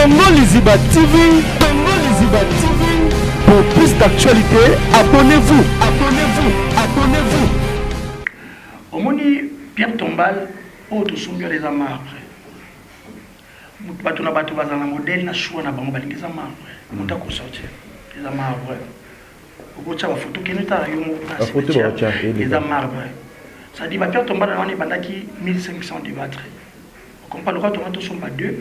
Congo Liziba TV, Congo Liziba TV. Pour plus d'actualités, abonnez-vous, abonnez-vous, abonnez-vous. Omoni pierre tombale oyo tosombi wana eza marbre. Bato na bato bazala na modèle na choix na bango balingi eza marbre. Moto akosortir eza marbre. Okotya bafoto kende tala yo moko na Bafoto cimetière, bakotya, eleka. Eza marbre. C'est-à-dire ba pierre tombale wana ebandaki 1500 débattre. Okompa lokola tonga tosomba deux.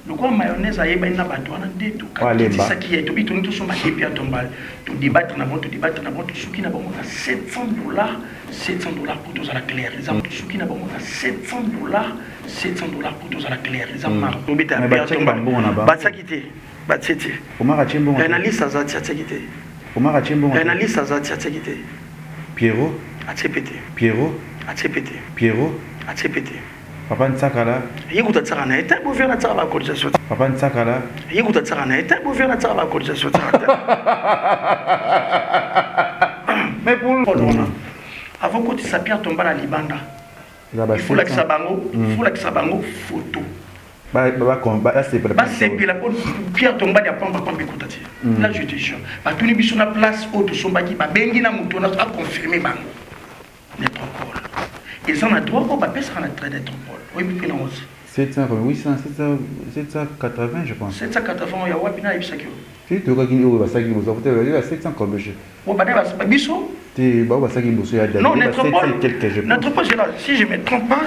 Lokola mayonnaise ayebani na bato wana nde tokatisaki ye tobi tongi tosomba deux pierre tombale, todébattre na bango, todébattre na bango, tosuki na bango na 700 dollars, 700 dollars po tozala clair. Eza tosuki na bango na 700 dollars, 700 dollars po tozala clair. Eza marbre tobeta. Mais pierre batiaki tombale. bambongo na bango. Batiaki te, batie te. Omar atie mbongo Na te. liste aza ti, atiaki te. Omar atie mbongo Na te. liste aza ti, atiaki te. Pierrot? Atie pe te. Pierrot? Atie pe te. Pierrot? Atie pe te. Papa Ntsakala? Ye kuta tiaka na ye te, bovia na tiaka bacotisation te. Papa Ntsakala? Ye kuta tiaka na ye te, bovia na tiaka bacotisation tiaka te. Mais pour Paul wana avant kotisa pierre tombale na libanda, Eza ba il faut lakisa 700. bango, il faut lakisa bango photo. Basepela. Basepela mpo pierre tombale ya pamba pamba ekota te. Là, je te jure, batuni biso na place oyo tosombaki, babengi na moto wana aconfirme bango. Métropole eza na droit oyo bapesaka na train métropole, oyebi mpe nango te. 700, 800, 700, 780, je pense. 780 ya wapi? Nayebisaki yo. Ti toyokaki oyo basalaki liboso te, ya 700 combien oyo bana biso. Te, bao basalaki liboso ya Non, Daniel, ba 700 métropole quelque, je pense. Métropole, c'est là, si je me trompe pas.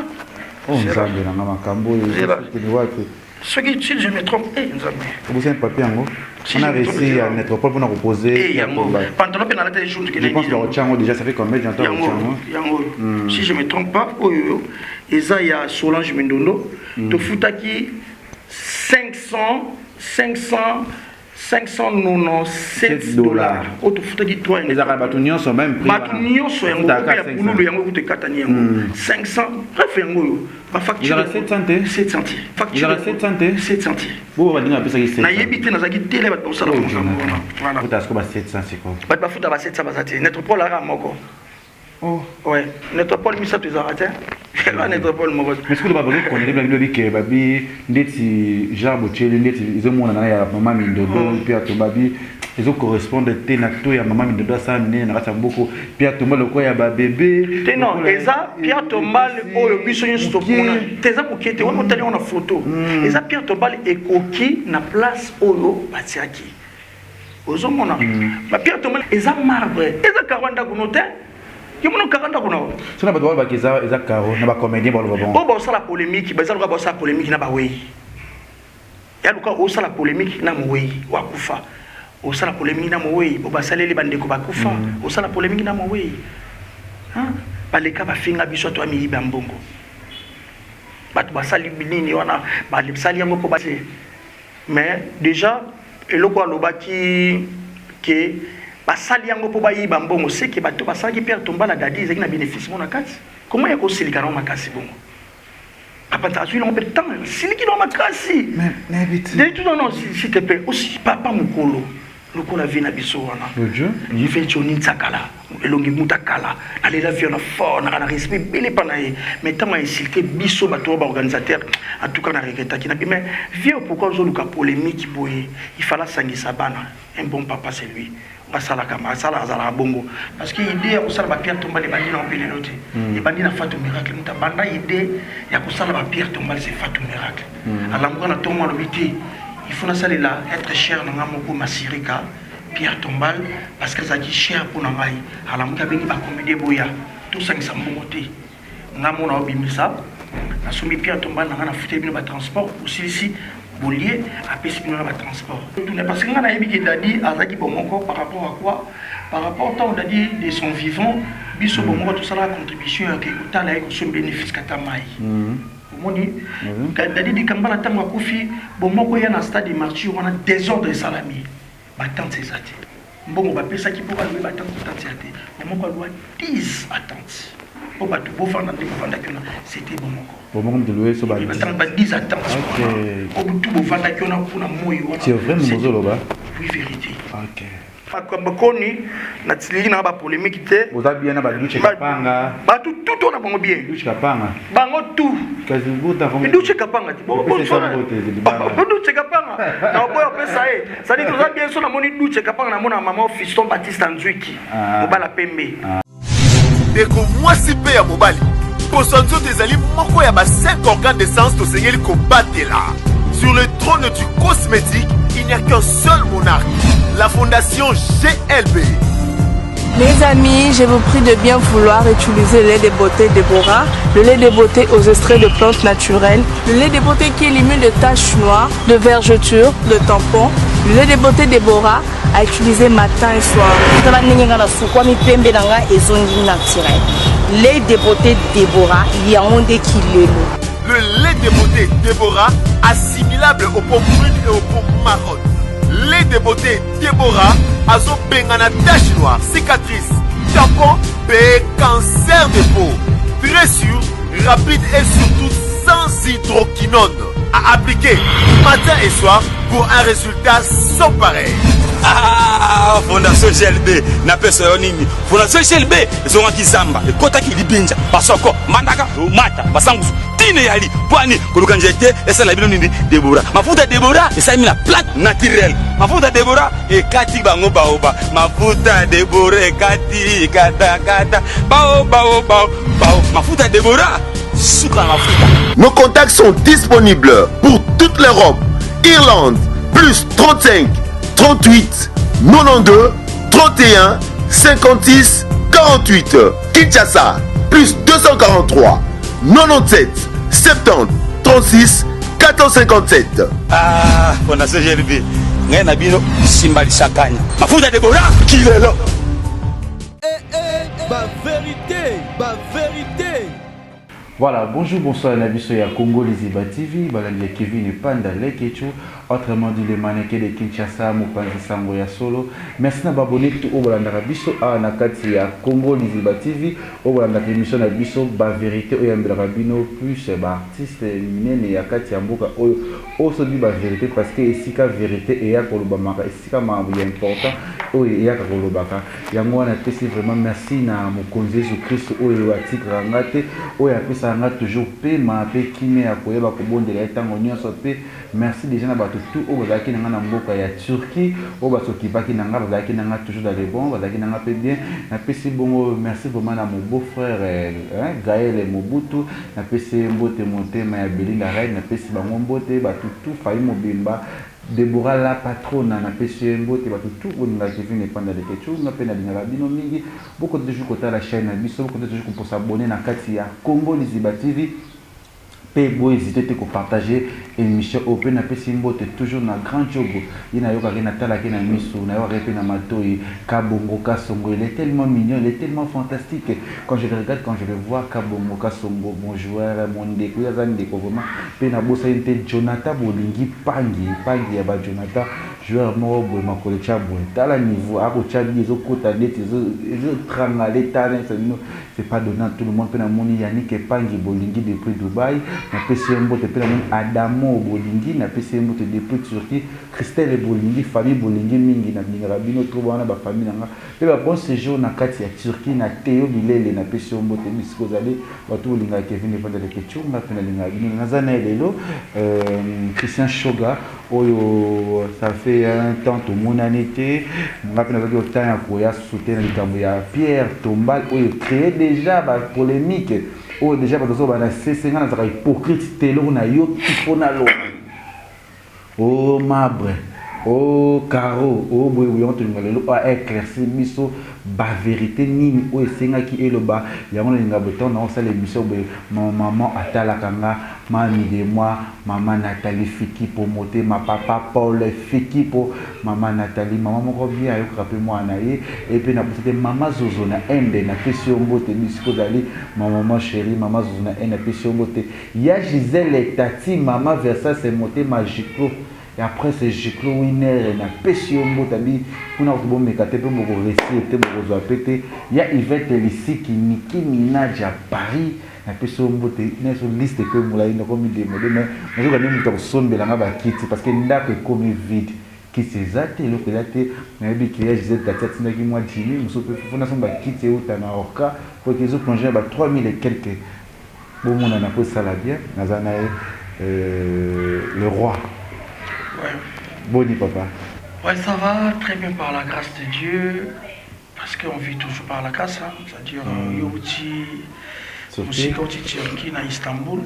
Oh. C'est là. Nzambe nanga, makambo oyo. Zela. Ekende wapi? Soki, si je me trompe, eh Nzambe. Obosani papier yango. Si On a je me trompe, réussi c'est à là. métropole mpona kopose. Eh, yango pantalon mpe nalata jour. Je pense que bakotia yango déjà, ça fait combien de temps Yango. bakotia yango? Yango, si je me trompe pas, oyo eza ya Solange Mindondo, tofutaki 500 500 597 dollars oyo tofutaki droit. Ezalaka bato nyonso même prix? Bato nyonso yango. Futaka mpe ya 500. pululu yango ekuta ekatani yango 500. Bref, yango oyo bafacture. Ezalaka 700 te? 700 te, facture. Ezalaka 700 te? 700 te. Bo balinga bapesaki 700. Nayebi te, nazalaki tele, bato basala makambo wana, voilà. Futa siko ba 700 sikoyo. Bato bafuta ba 700 baza te, métropole aka moko. Oh. Ouais, métropole misato ezalaka te, ela métropole moko. Mais sikoyo bazokondele babi lobi ke babi ndeti genre botieli ndeti ezomonana ya mama Mindodo mpe ato babi ezocorrespondre te na to ya mama Mindodo asala minene na kati ya mboko, mpe atomba lokola ya babebe. Te, non, eza pierre tombale oyo biso nyonso tomona te, eza moke te. Wana otali yango na photo, eza pierre tombale ekoki na place oyo batiaki. Ozomona bapierre tombale eza marbre, eza carreau ndako no te, yo mona carreau ndako na So na bato balobaki eza carreau na bacomédien baloba bongo. Oyo baosala polémique, baza luka baosala polémique na bawei ya luka osala polémique na mowei wakufa, osala polémique na mowei po basaleli bandeko bakufa, osala polémique na mowei. Hein? Baleka bafinga biso ato amiyiba ya mbongo, bato basali nini wana, basali yango mpo base. Mais déjà eloko alobaki ke basali yango mpo bayiba mbongo, seke bato basalaki pierre tombale Dadi ezalaki na bénéfice mo na kati. Comment ya kosilika nango makasi bongo? Papa azwi nango mpe ntango siliki nango makasi. Mais nayebi te. Tout, non, non, s'il te plaît aussi, papa mokolo lokola vie na biso wana. Ojo. Vieux Joni Ntsakala, elongi muta kala, alela vieux na fort, naka na respect ebele mpa na ye. Mais ntango ainsulte biso bato oyo baorganisateur, en tout cas na regrettaki na bi. Mais vieux, pourquoi ozoluka polémique boye? Il fallait asangisa bana. Un bon papa, c'est lui, asalaka, asala, azalaka bongo, parce que idée ya kosala bapierre tombale ebandi na mpe lelo te, ebandi na Fatou Miracle. Moto abanda idée ya kosala bapierre tombale, c'est Fatou Miracle. Alambuka na ntongo, alobi te, il faut nasalela être cher na nga moko Masirika pierre tombale, parce que azalaki cher mpo na ngai. Alamuki, abengi bacomédien, boya tosangisa mbongo te, nga mona obimisa, nasombi pierre tombale na ngai, nafuteli bino batransport, osilisi bolie, apesi bino na batransport. Parce que ngai nayebi ke Dadi azalaki bomoko par rapport à quoi? Par rapport ntango Dadi de son vivant, biso bomoko tosalaka contribution ya ke kotala ye kosombi bénéfice kata mai. Omoni Dadi Dikambala, ntango akufi, bomoko ya na stade Martyr wana, désordre esalami, batente eza te, mbongo bapesaki mpo balouer batente, tente ya te. Bomoko alouer 10 batente mpo bato bofanda nde bofandaki wana, c'était bomoko. Bomoko moto louer so ba 10 atente obutu bofandaki wana mpona moi wana. C'est vrai, mozoloba? Oui, vérité. Ok. Makambo koni na tiliki na ba polemique te. Oza bien na ba Duche Kapanga. Bato tout ona bango bien. Duche Kapanga. Bango tout. Kasi buta comme Duche Kapanga ti. Bo bo Duche Kapanga. Na boyo pesa ye. Ça dit toza bien so na moni Duche Kapanga na mona maman Fiston Baptiste Nzuiki. Ah. Mobala pembe. Ah. Ndeko mwasi mpe ya mobali, poso ya nzoto ezali moko ya ba 5 organes de sens tosengeli kobatela. Sur le trône du cosmétique, il n'y a qu'un seul monarque, la fondation GLB. Mes amis, je vous prie de bien vouloir utiliser le lait de beauté Deborah, le lait de beauté aux extraits de plantes naturelles, le lait de beauté qui élimine de taches noires, de vergetures, de tampons, le lait de beauté Deborah à utiliser matin et soir. Tala ndenge nga nasukwami pembe na nga ezongi naturel. Lait de beauté Deborah yango nde kilelo. Le lait de beauté Deborah assimilable aux peaux brunes et aux peaux marronnes. Lait de beauté Deborah azobengana tache noire, cicatrice, tampon mpe cancer de peau. Très sûr, rapide et surtout sans hydroquinone. À appliquer matin et soir pour un résultat sans pareil. Ah, fondation GLB napesa yo nini? Fondation GLB ezongaki zamba, ekotaki libinja, basoko mandaka mata basangusu tine yali pwani koluka nzete esala bino nini? Debora, mafuta Debora esalemi na plante naturelle. Mafuta Debora ekati bango baoba, mafuta Debora ekati katakata bao bao bao bao, mafuta Debora suka na mafuta. Nos contacts sont disponibles pour toute l'Europe, Irlande, plus 35 38 92 31 56 48. Kinshasa, plus 243 97 70 36 457. Ah, fondation GLB ngai na bino simba lisakanya mafuta Debora kilelo. Ba verite, ba verite. Voilà, bonjour, bonsoir na biso ya Congo Liziba TV, balandi ya Kevin Panda Lekechu, autrement dit le mannequin de Kinshasa, mopanzi sango ya solo. Merci na ba abonné tout oyo balandaka biso awa na kati ya Congo Liziba TV, oyo balandaka émission na biso ba vérité oyo yambelaka bino plus ba artiste minene ya kati ya mboka oyo oyo soki ba vérité, parce que esika vérité eya kolobamaka, esika makambo ya important oyo eyaka kolobaka. Yango wana napesi vraiment merci na mokonzi Yesu Christ oyo atikaka nga te, oyo apesaka nga toujours pema pe kimia ya koyeba kobondela ye tango nionso. Pe merci dejà na bato tout oyo bazalaki na nga na mboka ya Turquie, oyo ba s'occupaki na nga, bazalaki na nga toujours dans le bon, bazalaki na nga pe bien. Napesi bongo merci vraiment na mon beau frère hein, Gaël Mobutu, napesi ye mbote motema ya Belinda Reine, napesi bango mbote bato tout, famille mobimba. Deborah la patrona na pesi yo mbote batu tout bolingaka Kevin Epanda Leketshou nga pe nalingaka bino mingi bokota toujours kotala chaine na biso bokota toujours ko s'abonner na kati ya Congo Liziba TV pe bo hesiter te ko partager emission oyo pe napesi mbote toujours na grand Djogo ye nayokaka ye natalaka ye na misu nayokaka ye pe na matoyi Kabongo Kasongo il est tellement mignon il est tellement fantastique quand je le regarde quand je le vois Kabongo Kasongo mon joueur mon ndeko ye aza ndeko vraiment Pe nabosani te Jonathan bolingi pangi pangi ya ba Jonathan joueur moko boye makolo etia boye tala niveau akotia bi ezokota ndeti ezo trangale tala nayebisa bino c'est pas donne à tout le monde pe namoni Yannick Pangi bolingi depuis Dubaï napesi ye mbote pe namoni Adamo bolingi napesi ye mbote depuis Turquie Christelle bolingi famille bolingi mingi nalingaka bino trop wana ba famille na nga pe ba bon sejour na kati ya Turquie na Theo Bilele napesi yo mbote bisika ozali Batu bolingaka Kevin Evanda Leketchou nga pe nalingaka bino naza naye lelo Christian Shoga oyo ça fait un temps tomonani te nga pe nazwaki otemp ya koya susu te na likambo ya Pierre Tombal oyo cree dejà ba polemique oyo dejà bato bazoba na sese nga nazalaka hypocrite te eloko nayoki po naloba Oh marbre, oh carreau, oh boye boye yango tolinga lelo a eclaircir biso ba verite nini oyo esengaki eloba yango nalinga boye tango nao sala emission boye ma maman atalaka nga mamy de moi maman Nathalie fikipo motema papa Paul fikipo maman Nathalie maman moko bien ayokaka pe mwana na ye et pe na bosani te maman zozo na Inde na pesi yo mbote bisika ozali ma maman cherie maman zozo na Inde na pesi yo mbote Ya Gisèle Tati mama Versace motema Jiclo ya prince Jiclo winner na pesi yo mbote abi kuna kutu bomeka te pe boko reussir te bokozua pe te ya Yvette Lisiki Nicky Minaj ya Paris na pesi yo mbote nayeso liste ekomi molayi nakomi demode mais nazoka nde mutu akosombela nga ba kiti parce que ndaku ekomi vide. Kisi eza te, eloko eza te. Nayebi ke ya Gisèle Tati atindaki mwa Jimmy mosusu mpe fufu nasomba kiti euta na Orca po ete ezo plonger na ba 3000 et quelques. Bomonana po esala bien. Naza na ye le roi. Ouais. Boni papa? Ouais, ça va très bien par la grâce de Dieu. Parce qu'on vit toujours par la grâce, hein. C'est-à-dire, yo uti mosika, uti Turquie na Istanbul.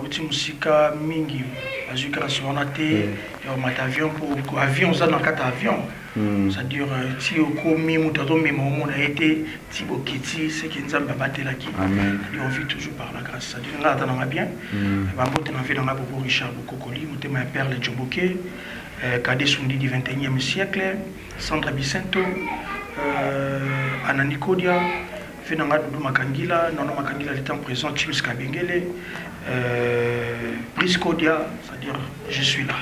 Uti mosika mingi, bazwi grâce wana te ya komata avion, po avion oza na kati ya avion, c'est-à-dire ti okomi, moto azomema omona ye te, ti bokiti seke Nzambe abatelaki. C'est-à-dire, on vit toujours par la grâce, c'est-à-dire nga ata nanga bien. Bambote na vie nanga Bobo Richard Bokokoli, motema ya Perle Joboke, Kade Sundi du 21e siècle, Sandra Bicento, Anani Kodia, vie nanga Doudou Makangila, Nono Makangila le temps présent, Chims Kabengele, Brice Kodia, c'est-à-dire je suis là.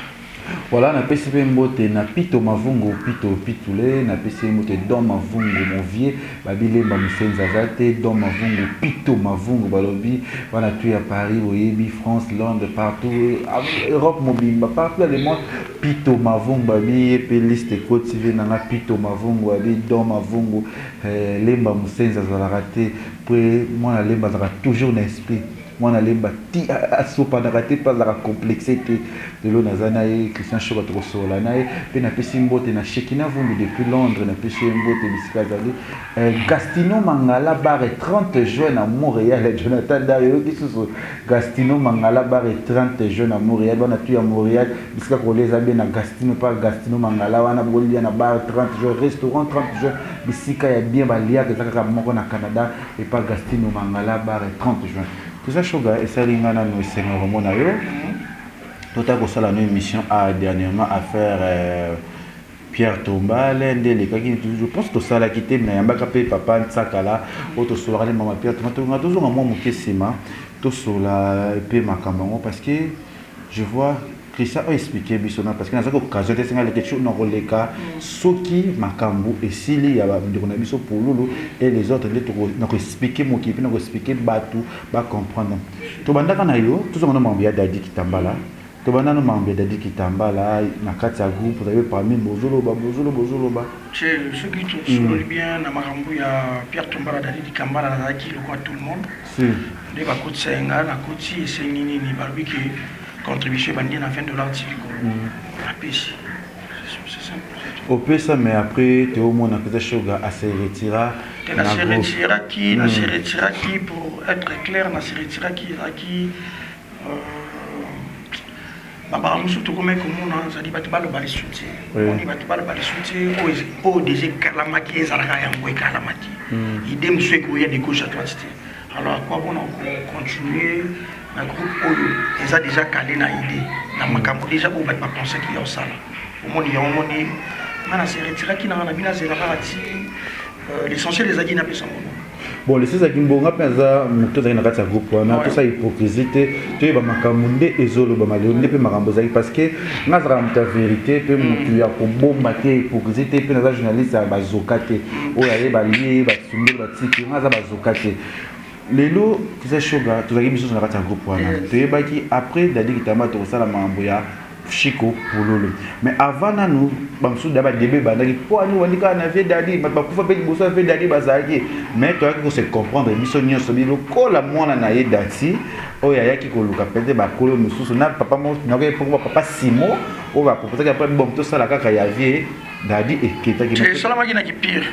Voilà, napesi mpe mbote na Pito Mavungu, Pito Pitule, napesi ye mbote. Don Mavungu, mon vieux, babilemba mosenzi aza te. Don Mavungu, Pito Mavungu, balobi wana tu ya Paris, boyebi France, Londres, partout, Europe mobimba, partout dans le monde. Pito Mavungu, babi ye mpe liste ekoti vie nanga Pito Mavungu, babi Don Mavungu, Lemba mosenzi azalaka te, po mwana Lemba azalaka toujours na esprit. Mwana Lemba ti asopanaka te mpe azalaka complexe te. Lelo naza na ye Christian Shoka, tokosolola na ye mpe. Napesi mbote na Shekina Vumbi depuis Londres, napesi ye mbote bisika azali. Gastino Mangala Bare 30 juin na Montréal, Jonathan Dar oyoki susu Gastino Mangala Bare 30 juin na Montréal. Bana tu ya Montréal, bisika kolia eza bien na Gastino, pa Gastino Mangala wana bolia na bar 30 juin, restaurant 30 juin, bisika ya bien baliaka eza kaka moko na Canada, epa Gastino Mangala Bare 30 juin. Toza Shoga, esali nga nanu esengo komona yo. Tota kosala no émission a dernièrement affaire Pierre Tombale nde elekaki, je pense tosalaki te. Nayambaka mpe papa Nsakala oyo tosolaka nde mama Pierre Tombale. Tonga tozonga mwa moke nsima, tosola mpe makambo yango, parce que je vois Christian oyo expliquer biso na, parce que nazwaki occasion te, esenga leke na koleka soki makambo esili ya bandeko na biso Pululu et les autres nde na koexpliquer mokili mpe na koexpliquer bato bacomprendre. Tobandaka na yo, tozonga na makambo ya Dadi Kitambala. Tobanda no makambo ya Dadi Kitambala na kati ya groupe, ozali parmi bozoloba bozoloba bozoloba. Soki tosololi bien na makambo ya Pierre Tombala, Dadi Dikambala, nazalaki lokola tout le monde. Nde bakotisa ye, nga nakoti, esengi nini, balobi ke contribution ebandi na 20 $ ti likolo, napesi, c'est simple. Opesa, mais après toomona mpenza Shoga ase retira. Te, na se retiraki, na se retiraki, pour être clair, na se retiraki, ezalaki babaka mosusu tokomaki komona, ezali bato baloba lisu te, omoni bato baloba lisu te. Oyo déjà ekalamaki, ezalaka yango ekalamaki, idée mosusu ekoya de gauche à droite te. Alors akwa mpona kocontinue na groupe oyo eza déjà calé na idée na makambo déjà oyo bato bapensaki ya osala. Omoni yango, omoni nga na se retiraki nanga na bino, azela kaka ti l'essentiel ezalaki napesa mbongo. Bon, lesi ezalaki mbongo mpe aza moto azalaki na kati ya groupe wana. Tosala hypocrisie te, toyeba makambo nde ezolobama lelo nde mpe makambo ezalaki, parce que nga azalaka moto ya vérité mpe moto ya kobomba te, hypocrisie te. Mpe naza journaliste ya bazoka te oyo ayeba lie basumbeli batiki, nga aza bazoka te. Lelo toza Shoga, tozalaki biso na kati ya groupe wana, toyebaki après Dadi Kitamba tokosala makambo ya Chiko Pululu. Mais avant nanu bamosusu da badebe ebandaki mpo ani wandi kaka na vie Dadi, bato bakufa mpe liboso ya vie Dadi bazalaki, mais toyaki kose comprendre biso nyonso bi lokola mwana na ye Dati oyo ayaki koluka peut-être bakolo mosusu na papa nakoki mpo papa Simo oyo baproposaki après, bon, tosala kaka ya vie Dadi eketaki. Esalamaki na kipire,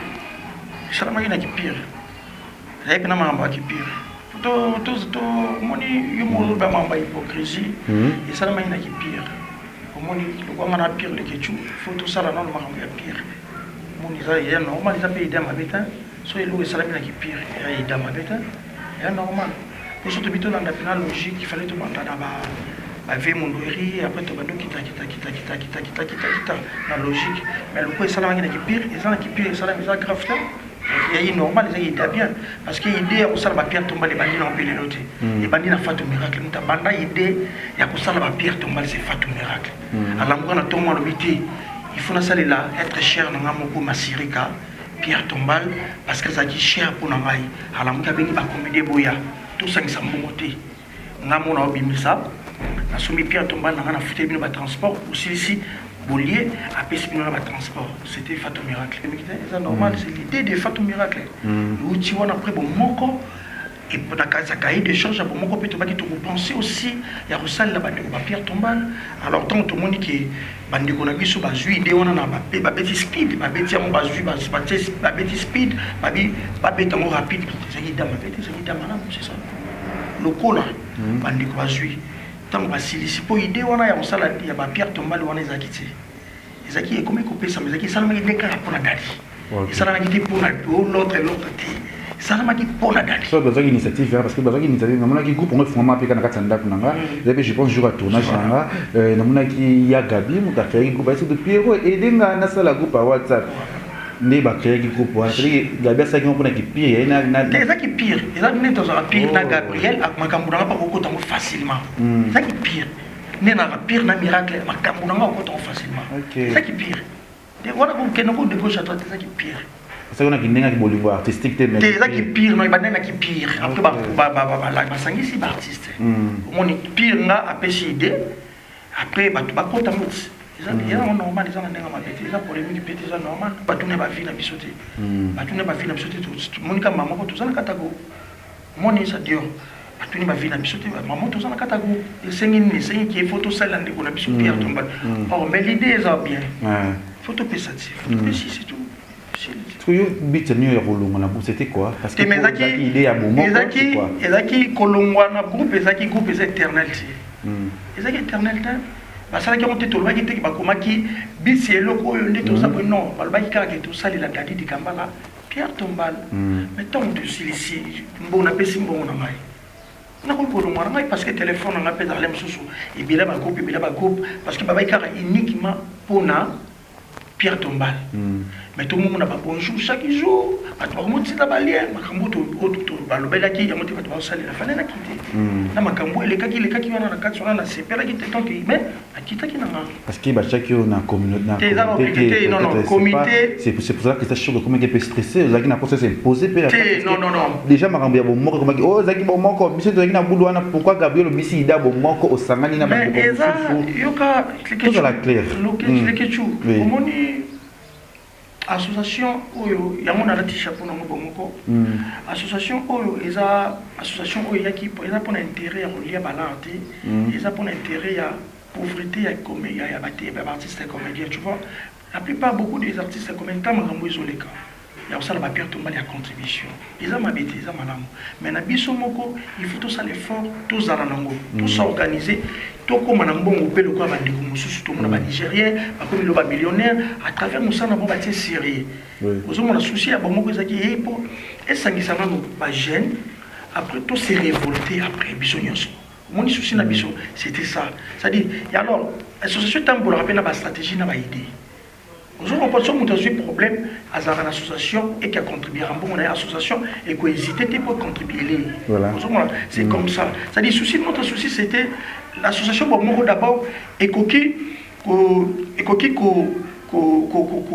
esalamaki na kipire, ezali mpena makambo ya kipire. Omoni yo moko oloba makambo ya hypocrisie, esalamaki na kipire. Omoni lokwanga na pire lekecu, faut tosala nano makambo ya pire. Omoni eza ya normal, eza mpe idée ya mabe te. So eloko esalami na kipire, ya idée ya mabe te, ya normal. Poso tobi tolanda mpena logique, il fallait tobanda na bavie mondori, après tobandi okita kita kita kita kita kita kita kita na logique. Mais loko esalamaki na kipire, eza na kipire esalami, eza grave te, yayi normal, eza idée bien, parce que idée ya kosala bapierre tombale ebandi na mpe lelo te, ebandi na Fatou Miracle. Moto abanda idée ya kosala bapierre tombale, c'est Fatou Miracle. Alambuka na ntongo, alobi te, il faut nasalela être cher na nga moko Masirika pierre tombale, parce que azalaki cher mpo na ngai. Alamuki, abengi bacomédie, boya tosangisa mbongo te, nga mona obimisa, nasombi pierre tombale na ngai, nafuteli bino batransport, osilisi. Bolie apesi bino na ba transport, c'était Fatou Miracle. Eza normal, c'est l'idée de Fatou Miracle. Euti wana. Après, bomoko na kati ya cahier de charge ya bomoko mpe tobaki tokopense aussi ya kosalela bandeko ba Pierre Tombal. Alors ntango tomoni ke bandeko na biso bazwi idée wana na babeti speed, babeti yango, bazwi, babeti speed, babi babeta yango rapide, ezalaki idée mabe te, ezalaki idée malamu. C'est ça, lokola bandeko bazwi ntango basilisi mpo idée wana ya kosala ya ba Pierre Tombal wana ezalaki te, ezalaki ekomi kopesama, ezalaki esalamaki nde kaka mpona Dadi, esalamaki te mpona l'autre, l'autre te, esalamaki mpona Dadi. So bazwaki initiative, parce que bazwaki initiative, namonaki groupe yango efungama mpe na kati ya ndako na nga. Eza mpe, je pense, jour ya tournage na nga, namonaki ya Gabi, moto acréaki groupe ayesi Piero aide nga nasala groupe ya WhatsApp. Nde bacréaki groupe wana, c'est-à-dire Gabi asalaki ngo mpona kipire ye. Te, ezaki pire, eza nde tozalaka pire na Gabriel, makambo nanga bakokota yango facilement. Ezaki pire nde naka pire na Miracle, makambo nanga bakokota yango facilement. Ezaki pire wana, kokende ko de gauche à droite, ezaki pire. Asaki wana kindengaki bolingo artistique te? Te, ezaki pire no, ebandengaki pire, après basangisi baartiste. Omoni, pire nga apesi idée, après bato bakota ngo ti eza yango normal, eza na ndenge mabe te, eza polémique mpe te, eza normal. Batuna bavie na biso te, batuna bavie na biso te. Monika mama moko toza na kati ya groupe, omoni, c'est-à-dire batuni bavie na biso te. Mama, toza na kati ya groupe, esengi nini? Esengi ke faut tosalela ndeko na biso Pierre Tombal. Or mais l'idée eza bien, faut topesa ti, faut topesi, c'est tout. Yo but nio ya kolongwa na groupe, c'était quoi? Parce que ezalaki idée ya bomoko? Ezalaki kolongwa na groupe, ezalaki groupe eza éternel te, ezalaki éternel te. Basalaki yango te, tolobaki te bakomaki bisi eloko oyo nde toza boye. Non, balobaki kaka ke tosalela Dadi Dikambala Pierre Tombal. Mais ntango tosilisi mbongo, napesi mbongo na ngai, nakoki kolongwa na ngai, parce que telefone na ngai mpe ezala mosusu ebele, bagroupe ebele, bagroupe, parce que babaki kaka uniquement mpona Pierre Tombal. Mais tomomona babonjour chaque jour, bato bakomotinda balien, makambo oyo balobelaki yango te, bato bazosalela fanelaki te na makambo elekaki elekaki wana na kati wana, nasepelaki te tant que, mais nakitaki na nga. Parce que batiaki oyo na communauté te, non, non, comité. C'est pour ça que ça choc ekomaki mpe stressé, ozalaki na posa s'imposer mpe. Te, non, non, non. Déjà makambo ya bomoko ekomaki oyo ozalaki bomoko, biso tozalaki na bulu wana. Pourquoi Gabriel obisi ida bomoko, osangani na bandeko mosusu? Yoka. Tozala clair. Lekechu, omoni association oyo, yango nalati chapeau nango bomoko. Association oyo eza association oyo eyaki, eza mpona intérêt ya kolia balare te, eza mpona intérêt ya pauvreté ya ya baartiste ya comédien. Tu vois, la plupart, beaucoup des artistes ya comédien, ntango makambo ezoleka ya kosala bapierre Tombal ya contribution, eza mabe te, eza malamu. Mais na biso moko, il faut tosala effort, tozala nango, tos'organiser, tokóma na mbongo mpe lokola bandeko mosusu. Tomona banigérien bakomi lo bamillionnaire à travers mosala na bango batie sérieux. Ozomona, souci ya bomoko ezalaki ye mpo esangisa nano bajeune, après to se révolter, après biso nyonso. Omoni, souci na biso, c'était ça. C'est-à-dire, et alors association etambolaka mpe na bastratégie, na baidée. Ozocomprendre, so moto azwi problème, azalaka na association eke acontribuera mbongo na ye, association ekohésite te mpo contribuer. Ozomona, c'est comme ça. C'est-à-dire, souci, notre souci, c'était l'association bomoko d'abord ekoki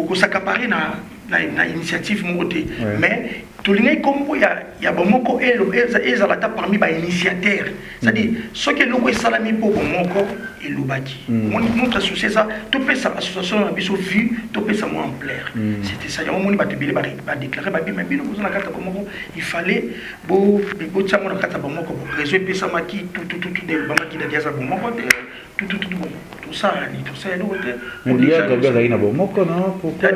kos'accaparer na initiative moko te, mais tolingaki kombo ya bomoko ezala ata parmi bainitiateur. C'est-à-dire, soki eloko esalami mpo bomoko elobaki, notre souci eza topesa association na biso vue, topesa mwa ampleur. C'était ça. Yango moni bato ebele badéclare babima, bino boza na kati ya bomoko, il fallait botia yango na kati ya bomoko. Réseau epesamaki tutututu, elobamaki Dadi aza bomoko te, tutututu. Bon, tosala nini? Tosala eloko te. Gabi azalaki na bomoko, non? Pourquoi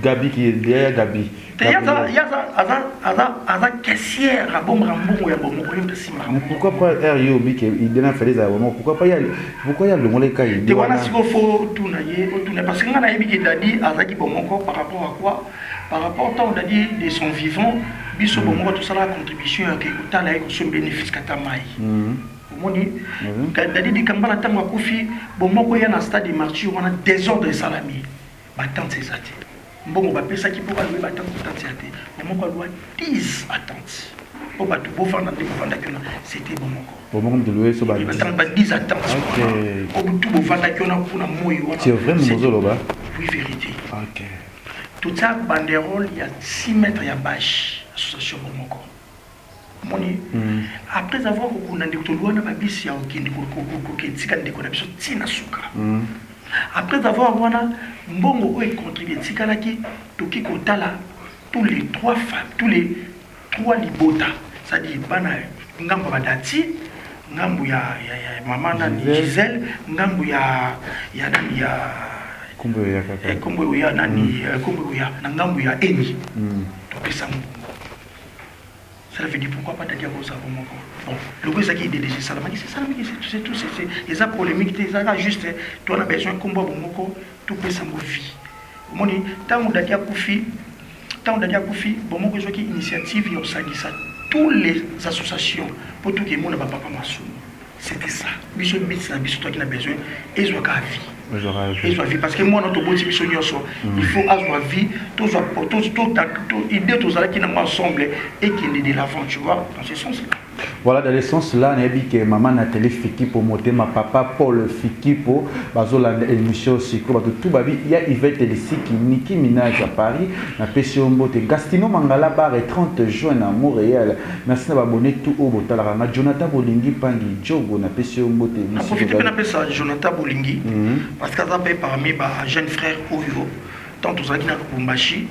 Gabi ki ya Gabi? Te, ye aza caissière, abombaka mbongo ya bomoko, ye mpe simbaka. Pourquoi pas r yo obi ke idée na fallait ezala bomoko? Pourquoi pas ya, pourquoi ya longola eka idée? Te, wana sikoyo faut tuna ye, otuna, parce que nga nayebi ke Dadi azalaki bomoko. Par rapport à quoi? Par rapport ntango Dadi de son vivant, biso bomoko tosalaka contribution ya ke kotala ye, kosomba bénéfice kata mai. Omoni, Dadi Dikambala, ntango akufi, bomoko ya na stade Martyr wana, désordre esalami, batente eza te. Mbongo bapesaki mpo balobi batente, tente ya te. Bomoko alwa 10 attente mpo bato bofanda nde bofandaki wana, c'était bomoko. Bomoko moto loye so. Ba 10 attente obutu bofandaki wana mpona moi wana. C'est vrai mozoloba? Oui, vérité. Totia banderole ya 6 mètres ya bâche, association bomoko. Omoni, après avoir kokunda ndeko, tolwa na babisi ya kokende kotika ndeko na biso ntina suka. Après avoir wana mbongo oyo econtribue etikalaki, toki kotala tous les trois femmes, tous les trois libota, c'est-à-dire bana ngambo ya badati, ngambo ya mama nani, Gisèle, ngambo ya nani, ya Kombo ya kaka. Kombo ya nani, kombo ya na ngambo ya Eni, topesa mbongo. Cela veut dire, pourquoi pas Dadi akozala moko? Bon, loko ezalaki idée déjà, esalamaki, esalamaki, c'est tout. C'est eza polémique te, ezalaka juste tona besoin kombo ya bomoko, topesa yango vie. Omoni, ntango Dadi akufi, ntango Dadi akufi, bomoko ezwaki initiative ya kosangisa tous les associations mpo toki emona bapapa masumu. C'était ça. Biso biti na biso, toaki na besoin ezwaka vie, ezwa vie, parce que mwana toboti biso nyonso, il faut azwa vie. Tozwa idée tozalaki nango ensemble, ekende de l'avant, tu vois, dans ce sens là. Voilà, dans le sens là, nayebi ke mama Nathalie Fikipo motema, papa Paul Fikipo bazolanda émission siko. Bato tu babi ya Yvette Lisiki, Niki Minaj à Paris, napesi yo mbote. Gastino Mangala Bar et 30 juin na Montréal. Merci na babone tout oyo botalaka nga. Jonathan Bolingi Pangi Jogo, napesi yo mbote. Naprofite mpe napesa Jonathan Bolingi, parce que aza mpe parmi ba jeune frère oyo, tant tozalaki na Lubumbashi,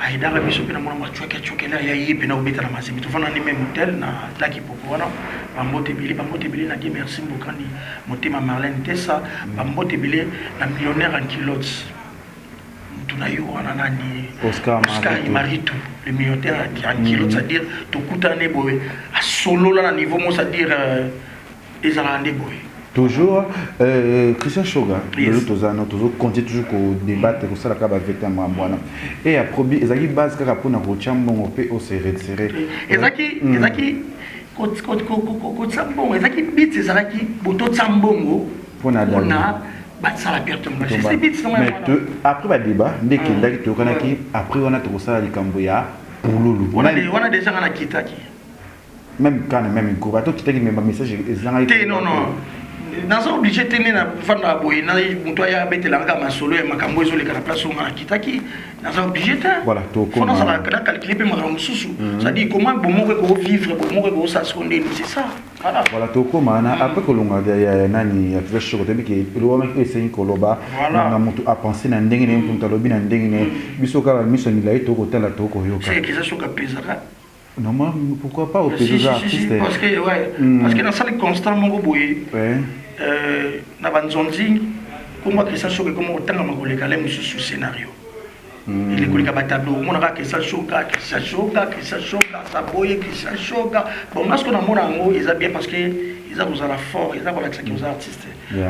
ayedaka biso mpe na mwana macwaki acwakele aya ye mpe na kobeta na Mazembe. Tovanda ni même hotel na laki popo wana. Bambote ebele, bambote ebele na Dieu merci Mbokani motema, Marlène Tesa. Bambote ebele na millionnaire en culotte, mutu na yo wana nani? Oscar. Oscar Maritu, le millionnaire en culotte, c'est-à-dire tokutane boye, asolola na niveau mo, c'est-à-dire ezalaka nde boye. Toujours Christian Shoga. Lelo toza na tozocontinue toujours kodébattre, kosalaka bavete ya makambo wana e ya probi. Ezalaki base kaka mpona kotia mbongo mpe ose retire? Ezalaki kotia mbongo, ezalaki bit, ezalaki bototia mbongo mpona basala Pierre Tombale. Après badébat nde ekendaki, toyokanaki après wana tokosala likambo ya pululu. Wana déjà nga nakitaki. Même quand même groupe atokitaki, me bamessage ezangaki. Te, non, non, naza obligé te nde nafanda boye na moto aya abetelanga masolo ya makambo ezoleka na place oyo nga nakitaki. Naza obligé te. Voilà. Fo nazala na calcule mpe makambo mosusu, c'est-à-dire comment bomoko ekovivre, bomoko ekosala siko ndeni, c'est ça, voilà. Voilà, tokóma wana après kolonga ya nani, ya Christian Shoko. Toyebi ke elobamaki oyo esengi koloba na moto apense na ndenge na ye, moto alobi na ndenge na ye. Biso kaka miso ya milai, tokotala, tokoyoka. Christian Shoko apesaka. Non, moi, pourquoi pas au si, si, artiste? Si, parce que ouais, parce que nasali constat moko boye na banzonzi, kombo Christian Shoko ekoma kotangama koleka le mosusu scénario, ele koleka batableau. Omonaka Christian Shoka, Christian Shoka, Christian Shoka aza boye, Christian Shoka. Bon, nga siko namona yango eza bien, parce que eza kozala fort, eza kolakisaki oza artiste.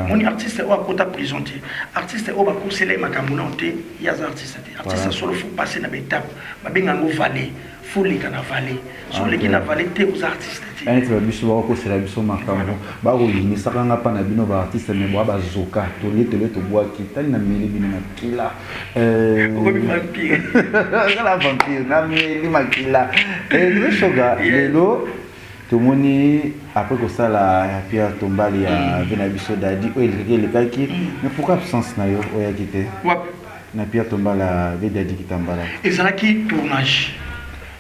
Moni artiste oyo akota prison te, artiste oyo bakosela ye makambo nao te, ye aza artiste te. Artiste solo faut passer na baétape, babenga yango vallée, faut leka na vallée. So oleki na vallée te, oza artiste te. Neti babiso bakokosela biso makambo, bakoyinisaka nga mpa na bino baartiste, me boa bazoka tolie tolie tobwaki tali na meli bino makila. Okomi vampire. Nga vampire, nameli makila. Shoga, lelo tomoni après kosala ya Pierre Tombale ya ve na biso Dadi oyo elekaki elekaki, mais pourquoi absence na yo, oyaki te? Wapi? Na Pierre Tombale ya ve Dadi Kitambala. Ezalaki tournage,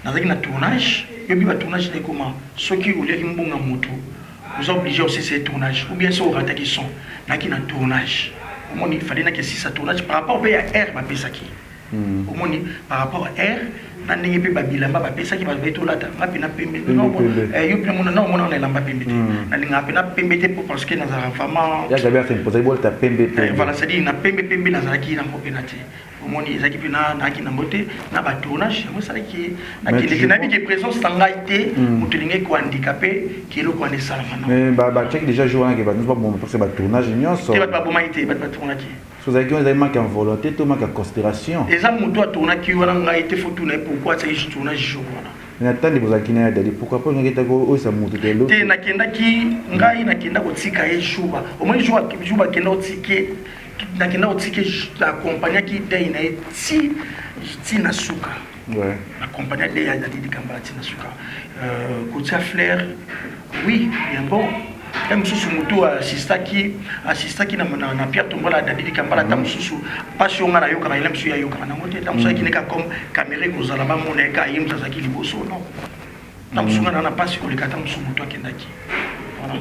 nazalaki na tournage. Yobi batournage na ekoma, soki oliaki mbongo ya moto, oza obligé osisa tournage, ou bien so orataki son. Nayaki na tournage, omoni, fallait naki esisa tournage par rapport mpe ya aire bapesaki. Omoni, par rapport à aire na ndenge mpe babilamba bapesaki, bato tolata, nga mpe na pembe. Yo mpe na omona na elamba pembe te, nalingaka mpe na pembe te, po parce que nazalaka vraiment Bolata pembe. Voilà, c'est-à-dire na pembe pembe nazalaki nango mpe na te. Omoni, ezalaki mpe nayaki nango te na batournage. Yango esalaki nakende te. Nayebi ke présence na ngai te, moto elingi kohandikape ke eloko wana esalama. Na batiaki déjà jour wana ke bato baboma, parce que batournage nyonso. Te, bato babomaki te, bato batournaki. So ozalaki wana, ezali manque ya volonté to manque ya considération? Eza moto atournaki wana, ngai te. Faut tuna ye pourquoi atiaki tournage jour wana. Na tandi bozalaki na ya Dadi, pourquoi pas ongaki tako oyesa moto te? Te, nakendaki ngai, nakenda kotika ye jour. Omoni, jour bakenda kotike, nakenda kotike, accompagnaki dei na ye ti ti na suka. Accompagna dei ya Dadi Dikambala ti na suka. Kotia fleur, oui, bien bon. Ye mosusu motu assistaki na Pierre Tombale ya Dadi Dikambala. Ata mosusu mpasi oyo nga nayokaka, ele mosusu ye ayokaka nango te. Ta mosusu ayaki neka comme caméra ekozala, bamona ye ka ye mosu azalaki liboso. Non, ta mosusu nga na mpasi koleka ata mosusu motu akendaki. Voilà.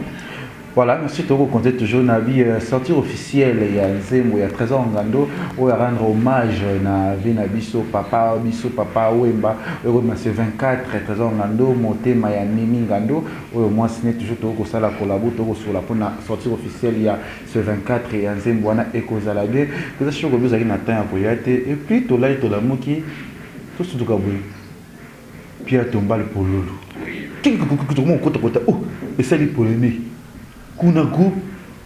Voilà, merci toko compter toujours na vie euh, sortie officielle ya nzembo ya Trésor Ngando oyo a rendre hommage na vie na biso papa biso papa Wemba oyo na ce 24 Trésor Ngando motema ya Mimi Ngando oyo mwasi ne toujours toko kosala collabo toko sola pona sortie officielle ya ce 24 ya nzembo wana ekozala bien. Toza shoko bizaki na temps ya koya te et puis tolali tolamuki tosutuka boye. Pierre Tombale Pululu. Tokoma kokota kota oh esali polemique. Kuna groupe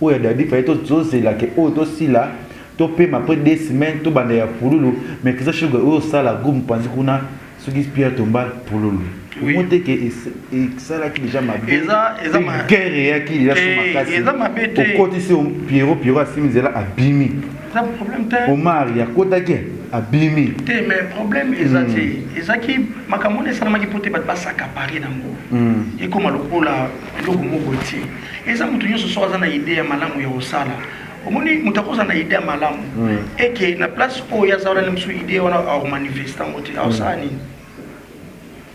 oyo ya Daddy fallait tozela ke oyo tosila topema après deux semaines tobanda ya Pululu mais Christian Sugar oyo osala groupe mopanzi kuna soki Pierre Tombale Pululu. Omoni te ke esalaki dejà mabe. Eza eza guerre eyaki dejà so makasi. Eza mabe te. Okotisi Pierrot Pierrot asimi nzela abimi. Eza problème te. Omar akotaki abimi. Te mais problème eza te. Ezaki makambo wana esalamaki mpo te bato basakapare nango. Ekoma lokola eloko moko te. Eza moto nyonso soki aza na idée ya malamu ya kosala. Omoni moto akozala na idée ya malamu. Eke na place oyo aza wana mosusu idée wana akomanifeste yango te. Akosala nini?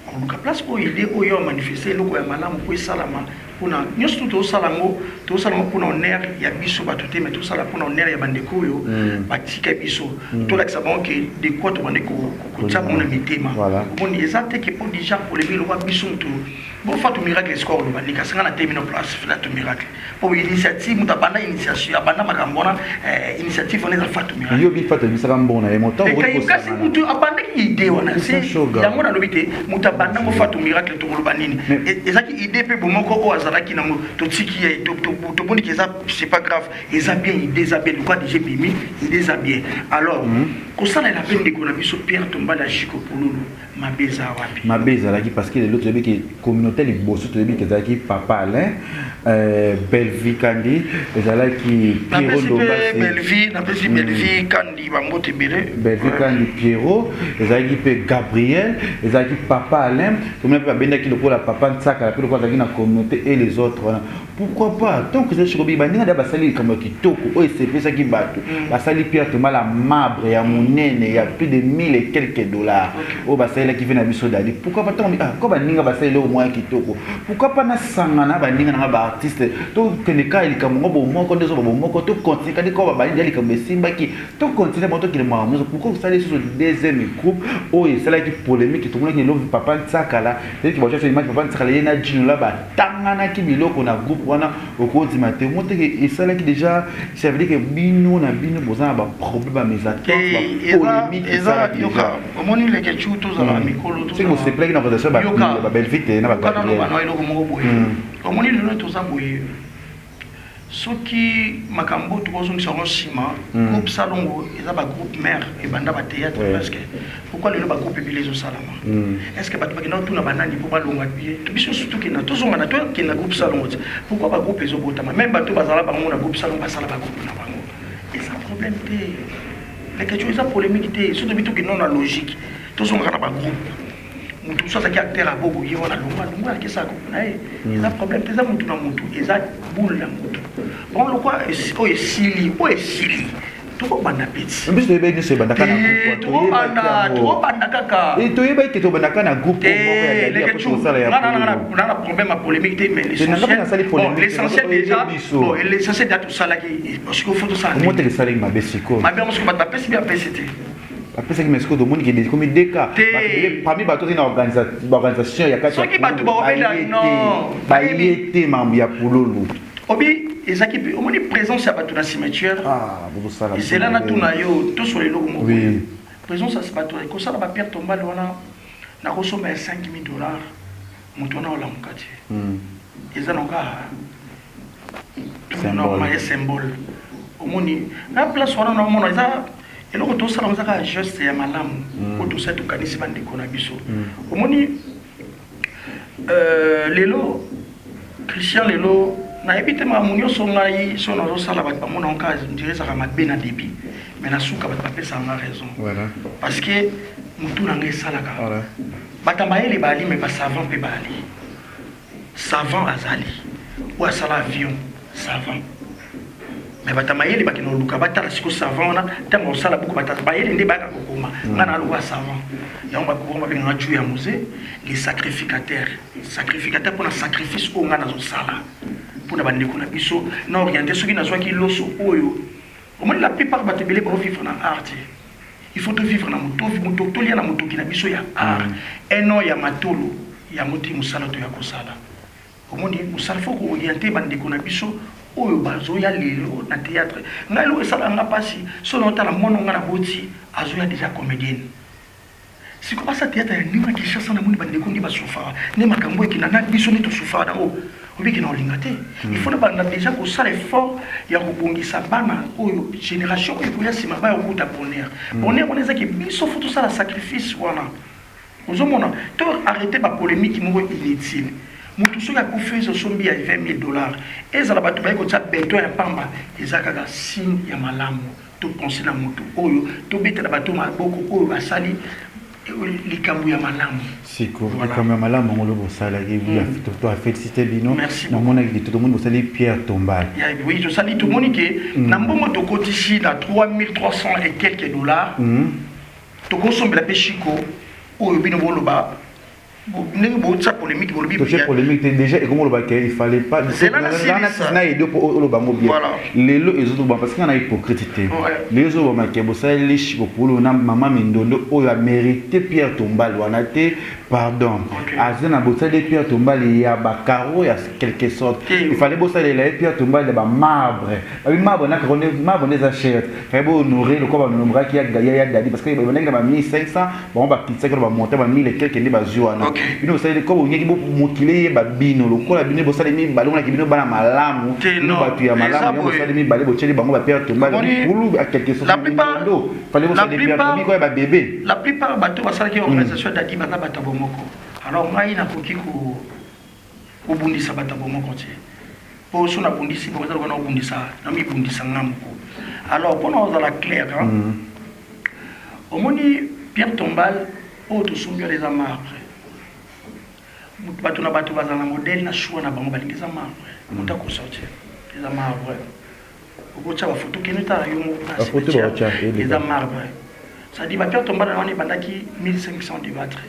Akoluka place oyo idée oyo amanifeste eloko ya malamu mpo esalama mpona nyonso tu tozosala yango tozosala yango mpona honneur ya biso bato te mais tozosala mpona honneur ya bandeko oyo batika biso tolakisa bango ke de quoi tobandi kotia bango na mitema. Omoni eza te ke mpo déjà polémique lokwa biso moto bofatu miracle esika oloba nikasi nga na temi no place fatu miracle mpo initiative moto abanda initiation abanda makambo wana initiative wana eza fatu miracle. Yo bi fatu ebisaka mbongo na ye moto kasi moto abandaki idée wana yango nalobi te moto abandango fatu miracle tokoloba nini ezalaki idée mpe bomoko oyo azalaki nango totiki ye tobondiki eza c'est pas grave eza bien idée eza bien lokwa déjà ebimi idée eza bien alors kosalela mpe ndeko na biso Pierre Tombale ya Chiko Pululu mabe eza wapi? Mabe ezalaki parce que lelo toyebi ke communauté liboso toyebi ke ezalaki papa Alain Bellevue Kandi ezalaki Pierrot Ndombasi Bellevue napesi Bellevue Kandi bambote ebele Bellevue Kandi Pierrot ezalaki mpe Gabriel ezalaki papa Alain tomona mpe babendaki lokola papa Nsakala mpe lokola azalaki na communauté et les autres wana. Pourquoi pas tant que ezali sikoyo baninga nde basali likambo ya kitoko oyo esepesaki bato basali Pierre Thomas la marbre ya monene ya plus de 1000 et quelques dollars oyo basalelaki vie na biso Dadi. Pourquoi pas tant ah ko baninga basali eloko moko ya kitoko, pourquoi pas nasangana baninga nanga ba artiste tokende kaka likambo ngo bomoko nde ezoba bomoko to continue kadi ko babandi ya likambo esimbaki to continue bango tokende makambo nyonso. Pourquoi osali lisusu deuxième groupe oyo esalaki polémique tomonaki lelo papa Nsakala eleki batia image papa Nsakala ye na Djino la batanganaki biloko na groupe wana okondima te omoni te ke esalaki déjà ça veut dire que bino na bino boza na baproblème ya mésentente bapolémique esalaki déjà. Omoni leke chu tozala na mikolo soki bosepelaki na organisation ya babelvi te na bagabriel eloko moko boye omoni lelo toza boye soki makambo tokozongisa yango nsima groupe Salongo eza bagroupe mare ebanda bathéâtre parce que pourquoi lelo bagroupe ebele ezosalama? Est ce que bato bakenda kotuna banani mpo balonga biso nyonso tokenda tozonga na tokenda groupe Salongo te? Pourquoi bagroupe ezobotama? Même bato bazala bango na groupe Salongo basala bagroupe na bango eza problème te lekeco eza polémique te. So tobi tokenda na logique tozongaka na bagroupe motu mosusu azalaki acteur abobo ye wana longwa longwa akesaka groupe na ye eza problème te eza motu na motu eza boule na motu bon lokwa oyo esili oyo esili tokobanda peti biso toyebaki nyonso ebandaka na groupe tokobanda tokobanda kaka toyebaki ke tobandaka na groupe moko ya Dadi ya kosala ya na problème ya polémique te mais l'essentiel déjà bon l'essentiel déjà tosalaki sikoyo faut tosala omoteke esalaki mabe sikoyo mabe yango sikoyo bato bapesi bi apesi te bapesaki mais sikoyo tomoni ke ekomi deka parmi bato ozi na organisation ya kati soki bato bakobenda non baye te makambo ya Pululu obi ezalaki mpe omoni présence ya bato na cimetière ezela natuna yo tosola eloko moko présence ya bato ekosala bapierre tombale wana nakosomba ya 5000 dollars moto wana olamuka te eza noka normal ye symbole omoni na place wana naomona eza eloko tosala eza kaka geste ya malamu oyo tosali tokanisi bandeko na biso omoni lelo Christian lelo nayebi te makambo nyonso ngai so nazosala bato bamona kaka ndire ezalaka mabe na début mais na suka bato bapesaka nga raison parce que motu na ngai esalaka bato ya mayele baali mais basavant mpe baali savant azali oyo asala avion savant mais bato ya mayele bakende koluka batala siko savant wana ntango osala buku bato bayele nde bayaka kokoma nga na aluka savant yango bakokoma babenganga ju ya musée les sacrificateurs sacrificateur mpona sacrifice oyo nga nazosala. mpona bandeko na biso na oriente. Soki nazwaki loso oyo, omoni, la plupart bato ebele baovivre na art te. Il faut tovivre na moto, moto tolia na motoki na biso ya art. Eno ya matolo yango te, mosala toya kosala. Omoni, mosala faut koorienter bandeko na biso oyo bazoya lelo na théâtre. Ngai eloko esalaka nga mpasi, so naotala mwana nga na boti azoya déjà comédienne, siko basa théâtre ya ndenge na Kinshasa, namoni bandeko nde basufaka nde makambo ekenda na biso nde tosufaka nango. Obiki na olinga te, il faut na banda déjà kosala effort ya kobongisa bana oyo, génération oyo ekoya nsima, baya kokuta bonheur. Bonheur wana ezaki biso, faut tosala sacrifice wana. Ozomona, to arrêter bapolémique moko inutile. Motu soki akufi, eza osombi ya 20 000 $, ezala bato baye kotia beton ya pamba, eza kaka signe ya malamu. Topense na motu oyo, tobetela bato maboko oyo basali likambo ya malamu. Siko likambo ya malamu yango lobo osalaki, to afélicité bino. Namonaki kitoko, tomoni bosali pierre tombale. Oui, tosali, tomoni ke na mbongo tokotisi na 3300 et quelques dollars, tokosombela mpe Chiko oyo bino boloba ndenge botia polémique, bolobi. Totie polémique te. Déjà ekomi oloba ke il fallait pas na aider po oloba ngo bien. Lelo ezoloba parce que nga na hypocrite te. Lelo ezolobama ke bosaleli Chiko Pulu na mama Mindondo oyo amérité pierre tombale wana te. Pardon, aza na bosaleli pierre tombale ya bacarreaux ya quelque sorte. Il fallait bosalela ye pierre tombale ya bamarbre. Babi marbre na carreau, marbre nde eza cher. Fallait bohonorer lokola bahonoraki ya Dadi, parce que bandaki na ba 1500, bango bakitisaki na bamontant ba 1000 et quelque nde bazwi wana. Bino bosaleli ko bongeki mokili eyeba bino lokola bino bosali mibale, omonaki bino bana malamu, bino bato ya malamu. Yango bosali mibale, botieli bango bapierre tombale pulu a quelque sorte. Fallait bosali pierre biko ya babebe. La plupart bato basalaki organisation ya Dadi baza bato ya bomoko. Alors ngai nakoki kobundisa bato ya bomoko te, mpo so nabundisi bango eza lokola naobundisa, namibundisa nga moko. Alors mpona ozala clair, omoni, pierre tombale oyo tosombi wana eza marbre. Bato na bato bazala na modèle na choix na bango balingi. Eza marbre, moto akosortir, eza marbre. Okotya bafoto, kende tala yo moko. Eza marbre, c'est-à-dire bapierre tombale wana ebandaki 1500 débattre.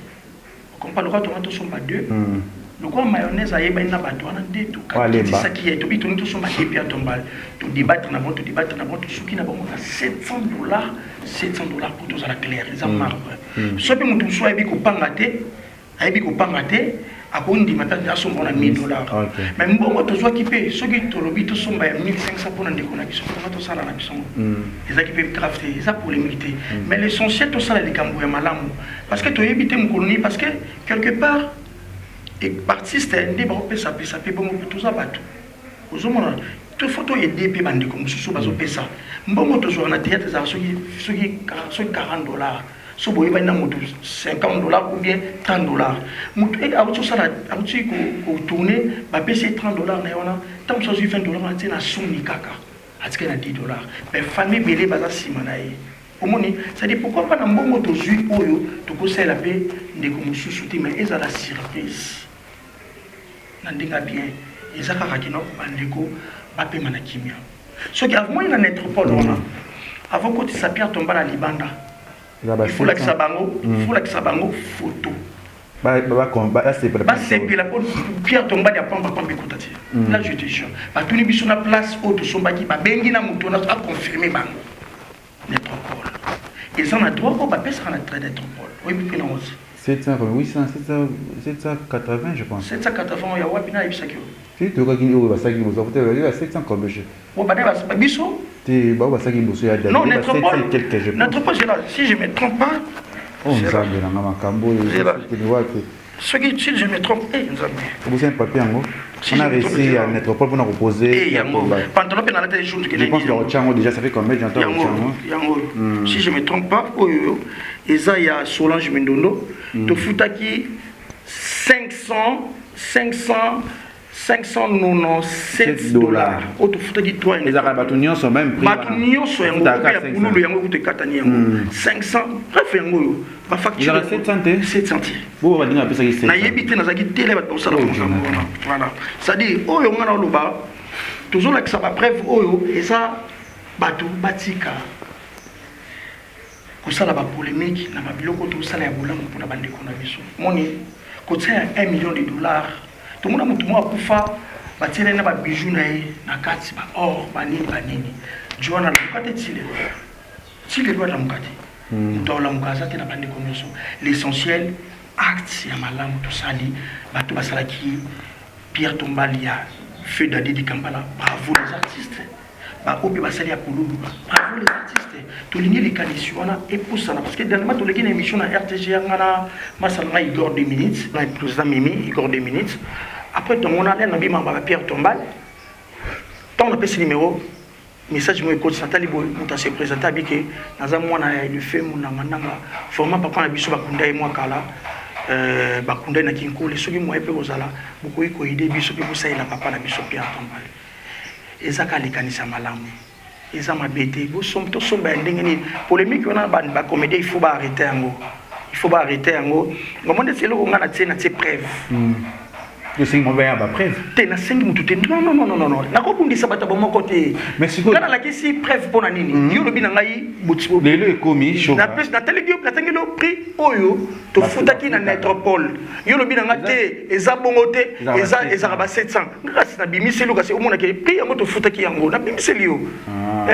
Okompa lokola tonga tosomba deux, lokola mayonnaise ayebani na bato wana nde tokatisaki ye, tobi tongi tosomba deux pierre tombale, todébattre na bango, todébattre na bango, tosuki na bango na 700 $, 700 $. Po tozala clair, eza marbre. So mpe moto mosusu ayebi kopanga te, ayebi kopanga te, akondima mpe asomba na 1000 $. Mais mbongo tozwaki mpe, soki tolobi tosomba ya 1500 mpona ndeko na biso, mpona tosala na biso, ezalaki mpe grave te, eza polémique te. Mais l'essentiel, tosala likambo ya malamu, parce que toyebi te mokolo nini, parce que quelque part artiste nde bakopesapesa mpe bongo, mpe toza bato. Ozomona, faut toaider mpe bandeko mosusu bazopesa mbongo. Tozwaka na théâtre ezalaka soki 40 $, so boyebani na moto 50 $ ou bien 30 $. Moto auti osala, auti kotourner, bapesi ye 30 $ na ye wana. Ntango mosusu azwi 20 $ wana tie na soni kaka, atikali na 10 $, mais famille ebele baza nsima na ye. Omoni, c'est-à-dire pourquoi pas na mbongo tozwi oyo tokosalela mpe ndeko mosusu te, mais ezala surprise na ndenge ya bien. Eza kaka kino bandeko bapema na kimia. Soki amoni na métropole wana, avant kotisa pierre tombale na libanda, il faut lakisa bango, il faut lakisa bango photo, basepela mpo pierre tombale ya pamba pamba ekota te. Là je te jure, batuni biso na place oyo tosombaki, babengi na moto wana, aconfirme bango. Métropole eza na droit oyo bapesaka na trait métropole, oyebi mpe nango te. 700, 800, 700, 780 je pense. 780 ya wapi? Nayebisaki yo. Si toyokaki oyo basalaki liboso te, ya 700 combien? Bana biso. Te, bao basalaki liboso ya Non, métropole, métropole, c'est là, si je me trompe pas. Oh Nzambe nanga, makambo oyo ekende wapi? Soki si je me trompe, eh Nzambe. Obosani papier yango. On a réussi à métropole pour nous reposer. Yango pantalon mpe nalata jour. Je pense que Ochango déjà, ça fait combien de temps? Yango, yango, si je me trompe pas, oyo eza ya Solange Mindondo, tofutaki 500 500 597 $ oyo tofutaki droit. Ezalaka bato nyonso même prix? Bato nyonso yango mpe ya pululu yango kutu ekatani yango 500. Bref, yango oyo bafacture. 700 te? 700 te. Bo balinga bapesaki 700. Nayebi te, nazalaki tele, bato bakosala makambo wana. Voilà, c'est-à-dire oyo nga na oloba, tozolakisa bapreuve oyo eza. Bato batika kosala bapolémique na babiloko tosala ya bolamu mpona bandeko na biso. Moni kotia ya 1 million de dollars, tomona motu moko akufa. Batielaki na ba bijoux na ye na kati, ba or, ba nini ba nini. Djo wana alamuka te ti lelo. Ti lelo alamuka te. Moto akolamuka aza te na ba ndeko nionso. L'essentiel acte ya malamu tosali, bato basalaki Pierre Tombale ya feu Daddy Dikambala, bravo les artistes. Ba oyo pe basali ya pululu, bravo les artistes. Tolingi likanisi wana epusana parce que dernièrement toleki na émission na RTG nga na masala nga Igor 2 minutes, na président Mimi Igor 2 minutes. Après tomona na bima ba Pierre Tombale. Tant na pesi numéro message moko ekoti natali boye moto ase présente abi ke naza mwana ya le feu monanga nanga vraiment papa na biso bakunda ye mwa kala euh, bakunda ye na kinkole soki moye mpe kozala bokoki koyede biso mpe bosalela papa na biso Pierre Tombale. Eza kaka likanisi ya malamu eza mabe te tosomba ya ndenge nini polémique wana ba comédien il faut ba arrêter yango, il faut ba arrêter yango. Ngombo ndeti eloko nga natie preuve. Osengi mo baya ba preuve? Te, nasengi mutu te. Non, non, non, non, non, nakobundisa bato bomoko te. Nga nalakisi preuve mpo na nini? Yo olobi na ngai. Lelo ekomi. Natangeli yo prix oyo tofutaki na Nétropole. Yo olobi na nga te, eza bongo te, ezalaka ba 700. Nga kasi nabimiseli yo, kasi omonake prix yango tofutaki yango, nabimiseli yo.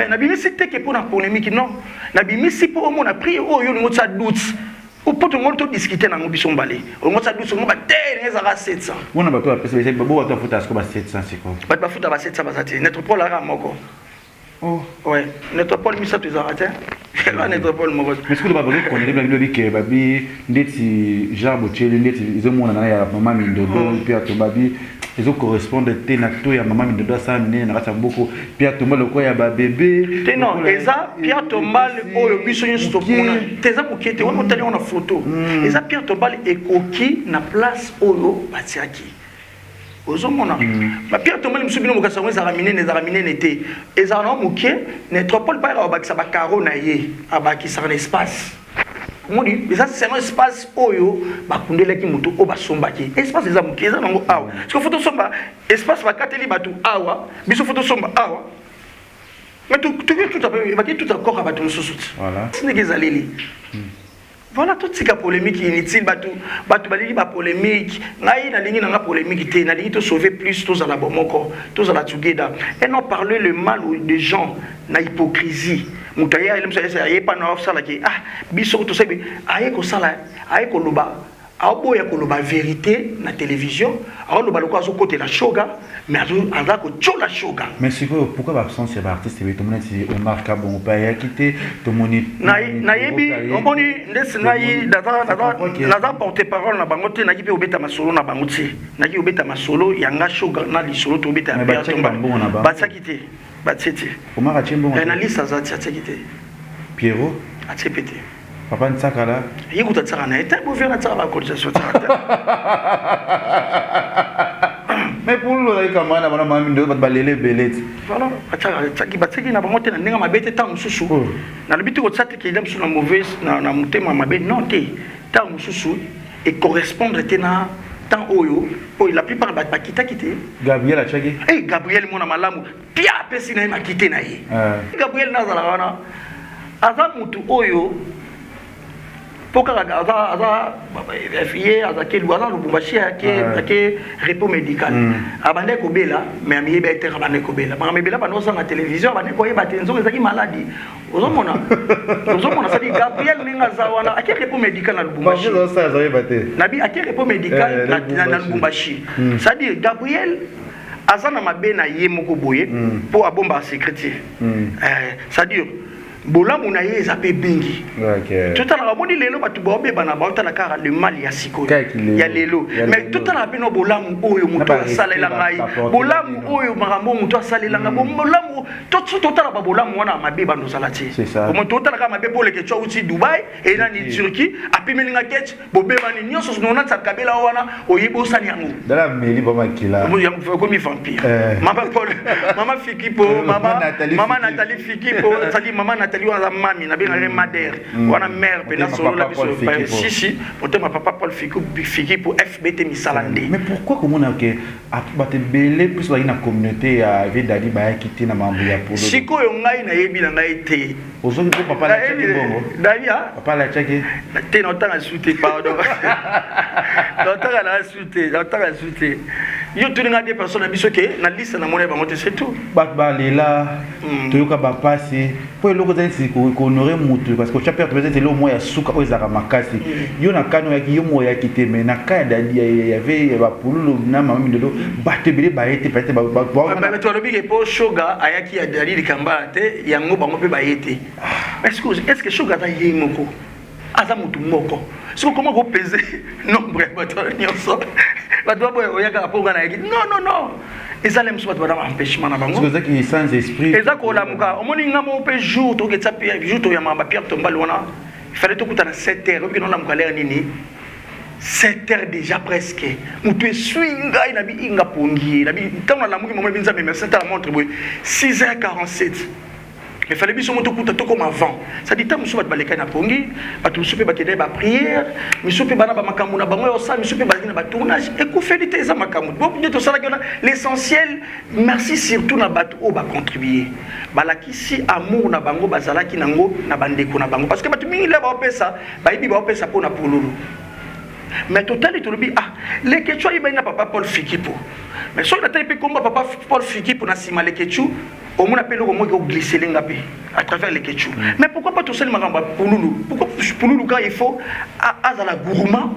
Nabimisi te ke mpo na polémique, non, nabimisi mpo omona prix oyo olingo tia doute po tongo todiscute nango biso mbale. Olingo tia doute, omonga te ndenge ezalaka 700. Wana bato bapesa bo bato bafuta siko ba 700 sikoyo. Bato bafuta ba 700 baza te. Nétropole aka moko. Oh. Ouais, Nétropole misato ezalaka te, eza Nétropole moko. Mais sikoyo bazokondele bino lobi ke babi ndeti genre botieli ndeti ezomonana ya mama Mindodo mpe ato babi ezocorrespondre te na to ya mama Mindodo asala minene na kati ya mboko. Pierre Tombale lokola ya babebe. Te, non, eza Pierre Tombale oyo biso nyonso tomona te, eza moke te. Wana otali yango na photo, eza Pierre Tombale ekoki na place oyo batiaki. Ozomona bapierre tombale mosusu, bino mokasi yango ezalaka minene, ezalaka minene te, ezalaka nango moke. Nétropole mpa yaka babakisa bacarreaux na ye, abakisaka na espace. Omoni, eza selon espace oyo bakundelaki moto oyo basombaki. Espace eza moke, eza nango awa. Siko faut tosomba espace bakateli bato awa, biso faut tosomba awa, mais toki tuta baki tuta koka bato mosusu ti ndenge ezaleli. Voilà, totika polémique inutile. Bato balingi bapolémique, ngai nalingi nanga polémique te. Nalingi tosauver plus, tozala bomoko, tozala together et non parler le mal des gens na hypocrisie. Moto aye aye pa na osalaki, ah, biso tosabi aye kosala, aye koloba, aoboya koloba vérité na télévision, aoloba lokola azokotela shoga, mais aza kotiola shoga. Mais sikoyo pourquoi baabsence ya baartiste ebele? Tomoni neti Omar Kabongo mpe ayaki te, tomoni. Nayebi, omoni ndesi ngai naza porte parole na bango te. Naki mpe kobeta masolo na bango te, naki kobeta masolo ya nga shoga na lisolo tobeta ya. Batiaki te, batie te. Omar atie mbongo? Na liste aza ti, atiaki te. Pierrot? Atie pe te. Papa Nsakala? Ye kuta atiaka na ye te, bovia na tiaka bacotisation, atiaka te. Mais pour lozalaki camarade na bana mama Mindo, bato balele ebele ti. Voilà, batiaki, batiaki na bango te na ndenge mabe te. Ntango mosusu nalobi te kotia te kenda mosusu na mauvaise na motema mabe, non te. Ntango mosusu ecorrespondre te na temps oyo oyo la plupart bato bakitaki te. Gabriel atiaki? Hey, Gabriel mwana malamu, pia apesi na ye makite na ye. Gabriel nazalaka wana, aza mutu oyo mpo kaka aza ye azaki aza Lubumbashi, ake repos médical. Abandaki kobela, mais amiyebi ete abandaki kobela makambo ebele, abandi kosala na télévision, abandaki koyeba te nzongo ezalaki maladi. Ozomona sadi Gabriel ndenge aza wana, ake repos médical na Lubumbashi, nabi ake repos médical na Lubumbashi. C'est-à-dire Gabriel aza na mabe na ye moko boye mpo abombaka secret te. C'est-à-dire bolamu na ye eza mpe mingi. Totalaka, omoni lelo bato baobebana, baotala kaka le mal ya sikoyo ya lelo, mais totalaka mpe no bolamu oyo moto asalela ngai, bolamu oyo makambo oyo moto asalela ngai, bolamu. Totala babolamu wana, mabe bando ozala te. Omoni, totala kaka mabe mpo oleke twa uti Dubai enani Turquie, apimeli nga ketch, bobebani nyonso nonati akabela wana, oyebi osani yango. Okomi vampire. Mama Paul, mama Fikipo, mama Nathalie Fikipo, c'est-à-dire mama Nathalie wana aza mami nabengaka mader wana, mare mpena solola biso sisi motema. Papa Paul Fikipo, FBT misala nde. Mais pourquoi komona ke bato ebele plus bazalaki na communauté ya Vedadi bayaki te na mambo ya polo? Sikoyo ngai nayebi na ngai te. Ozongi mpo papa alatiaki mbongo? Nayebi ah? Papa alatiaki? Te, naotanga su te, pardon, naotanga na su te, naotanga su te. Yo tuninga deux personnes na biso ke na liste, namoni bango te, c'est tout. Bato balela, toyoka bapasi mpo eloko eza neti kohonorer mutu, parce que otya perte eza eloko moko ya suka oyo ezalaka makasi. Yo na kani oyaki, yo moko oyaki te, mais na ka ya Dadi yave bapululu na mama Mindodo, bato ebele baye te, peut-être. Bato balobi ke mpo Shoga ayaki ya Dadi Likambala te, yango bango mpe baye te. Est ce que Shoga aza ye moko, aza motu moko? Soki koma kopese nombre ya bato nyonso, bato baboya oyaka mpo nga nayaki, non, non, non, eza le mosusu bato bana empêchement na bango. Ezaki sans esprit. Eza kolamuka. Omoni nga moko mpe jour toketisa, jour toyamaka bapierre tombale wana, il fallait tokuta na 7 heures. Oyoki, nolamuka l'heure nini? 7 heures déjà presque. Moto eswi ngai, nabi inga pongi ye, nabi ntango nalamuki, mama, Nzambe merci, tala montre boye, 6 heures 47. Il fallait biso moto kuta tokoma avant. C'est-à-dire ntango mosusu bato balekaki na pongi, bato mosusu mpe bakendaki baprière, misusu mpe bana bamakambo na bango ya osala, misusu mpe bazalaki na batournage. Ekufeli te, eza makambo bo nde tosalaki wana. L'essentiel, merci surtout na bato oyo bacontribue, balakisi amour na bango, bazalaki nango na bandeko na bango, parce que bato mingi le baopesa, bayebi baopesa mpo na pululu. Mais totali, tolobi: ah, Lekechu ayebani na papa Paul Fikipo. Mais soki natali mpe komba papa Paul Fikipo na nsima Lekechu, omona mpe eloko moko eglisser nga mpe à travers Lekechu. Mais pourquoi pas tosali makambo ya pululu? Pourquoi pululu kaka il faut azala gourmand,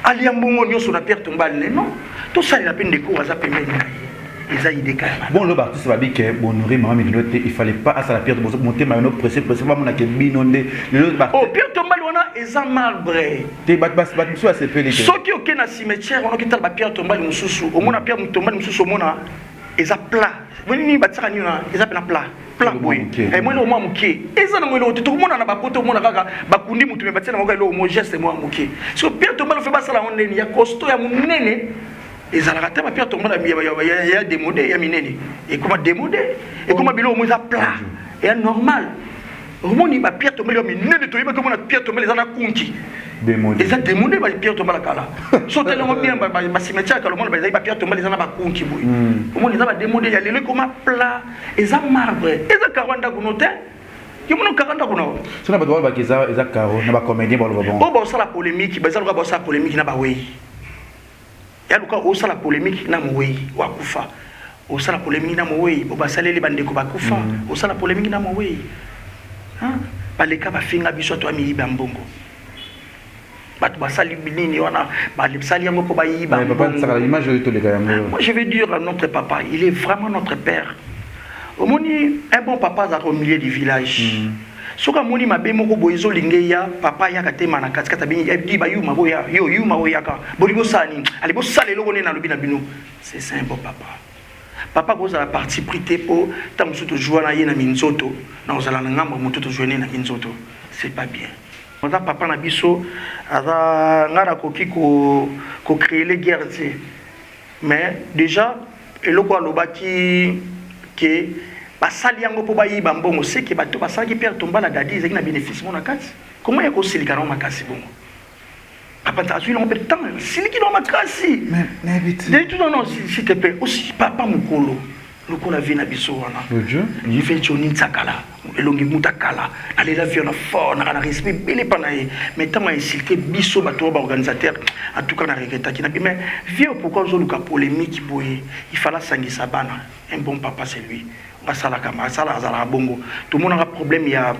alia mbongo nyonso na pierre tombale? Ne, non, tosalela mpe ndeko aza pembeni na ye, eza idée kaka. Bon, lo baartiste babi ke bohonorer mama Mindondo te, il fallait pas asala pierre, motema yo no pressé pressé, bamonake bino nde lelo. Oh, pierre tombale wana eza marbre. Te, bato mosusu basepeli te. Soki oke na cimetière wana, okitala bapierre tombale mosusu, omona pierre tombale mosusu, omona eza plat. Nini batiaka nini wana? Eza mpena plat plat boye, mwa eloko mwa moke, eza nango eloko te. Tokomona na bapoto, omona kaka bakundi mutu, me batia nango kaka eloko mo, geste mwa moke. So pierre tombale fe basala yango ndeni ya costaud, ya monene ezalaka te. Bapierre tombale ya démodé, ya minene ekoma démodé, ekoma biloko mo eza plat, eya normal. Omoni bapierre tombale ya minene, toyebaki, omona pierre tombale eza na kunki, eza démodé. Bapierre tombale kala, so otelango bien, bacimetière kala, omona bazali bapierre tombale eza na bakunki boye, omona eza badémodé. Ya lelo ekoma plat, eza marbre, eza carreau ndako no te. Yo mona carreau ndako no. So na bato balobaki eza carreau, na bacomédien baloba bongo. Oyo baosala polémique, baza luka baosala polémique na bawei ya luka osala polémique na mowei wakufa, osala polémique na mowei po basaleli bandeko bakufa, osala polémique na mowei baleka bafinga biso ato amiyiba mbongo. Bato basali nini wana, basali yango mpo bayiba. Image oyo toleka yango. Moi, je vais dire à notre papa, il est vraiment notre père. Omoni, un bon papa azalaka au milieu du village. Soki amoni mabe moko boye ezolinga eya, papa ayaka tema na katikati, abengi bayuma boya, yo yuma oyaka, boli bosala nini, ale bosala eloko nini nalobi na bino. C'est ça un bon papa. Papa kozala parti pris te, mpo ntango mosusu tozwa na ye na minzoto, na kozala na ngambo ya moto tozwa ne na minzoto, c'est pas bien. Aza papa na biso, aza ngai nakoki kocréer guerre te, mais déjà eloko alobaki ke basali yango mpo bayiba mbongo, seke bato basalaki pierre tombale Dadi ezalaki na bénéfice mo na kati. Comment ya kosilika nango makasi bongo? Papa azwi nango mpe ntango siliki nango makasi. Non, non, s'il te plaît aussi, papa mokolo lokola vie na biso wana, vieux Joni Ntsakala, elongi mutu akala, alela vie wana fort, naka na respect ebele mpa na ye. Mais ntango ainsulte biso bato oyo baorganisateur, en tout cas na regrettaki na bi. Mais vieux, pourquoi ozoluka polémique boye? Il fallait asangisa bana. Un bon papa, c'est lui. Asalaka, asala, azalaka bongo. Tomonaka problème ya,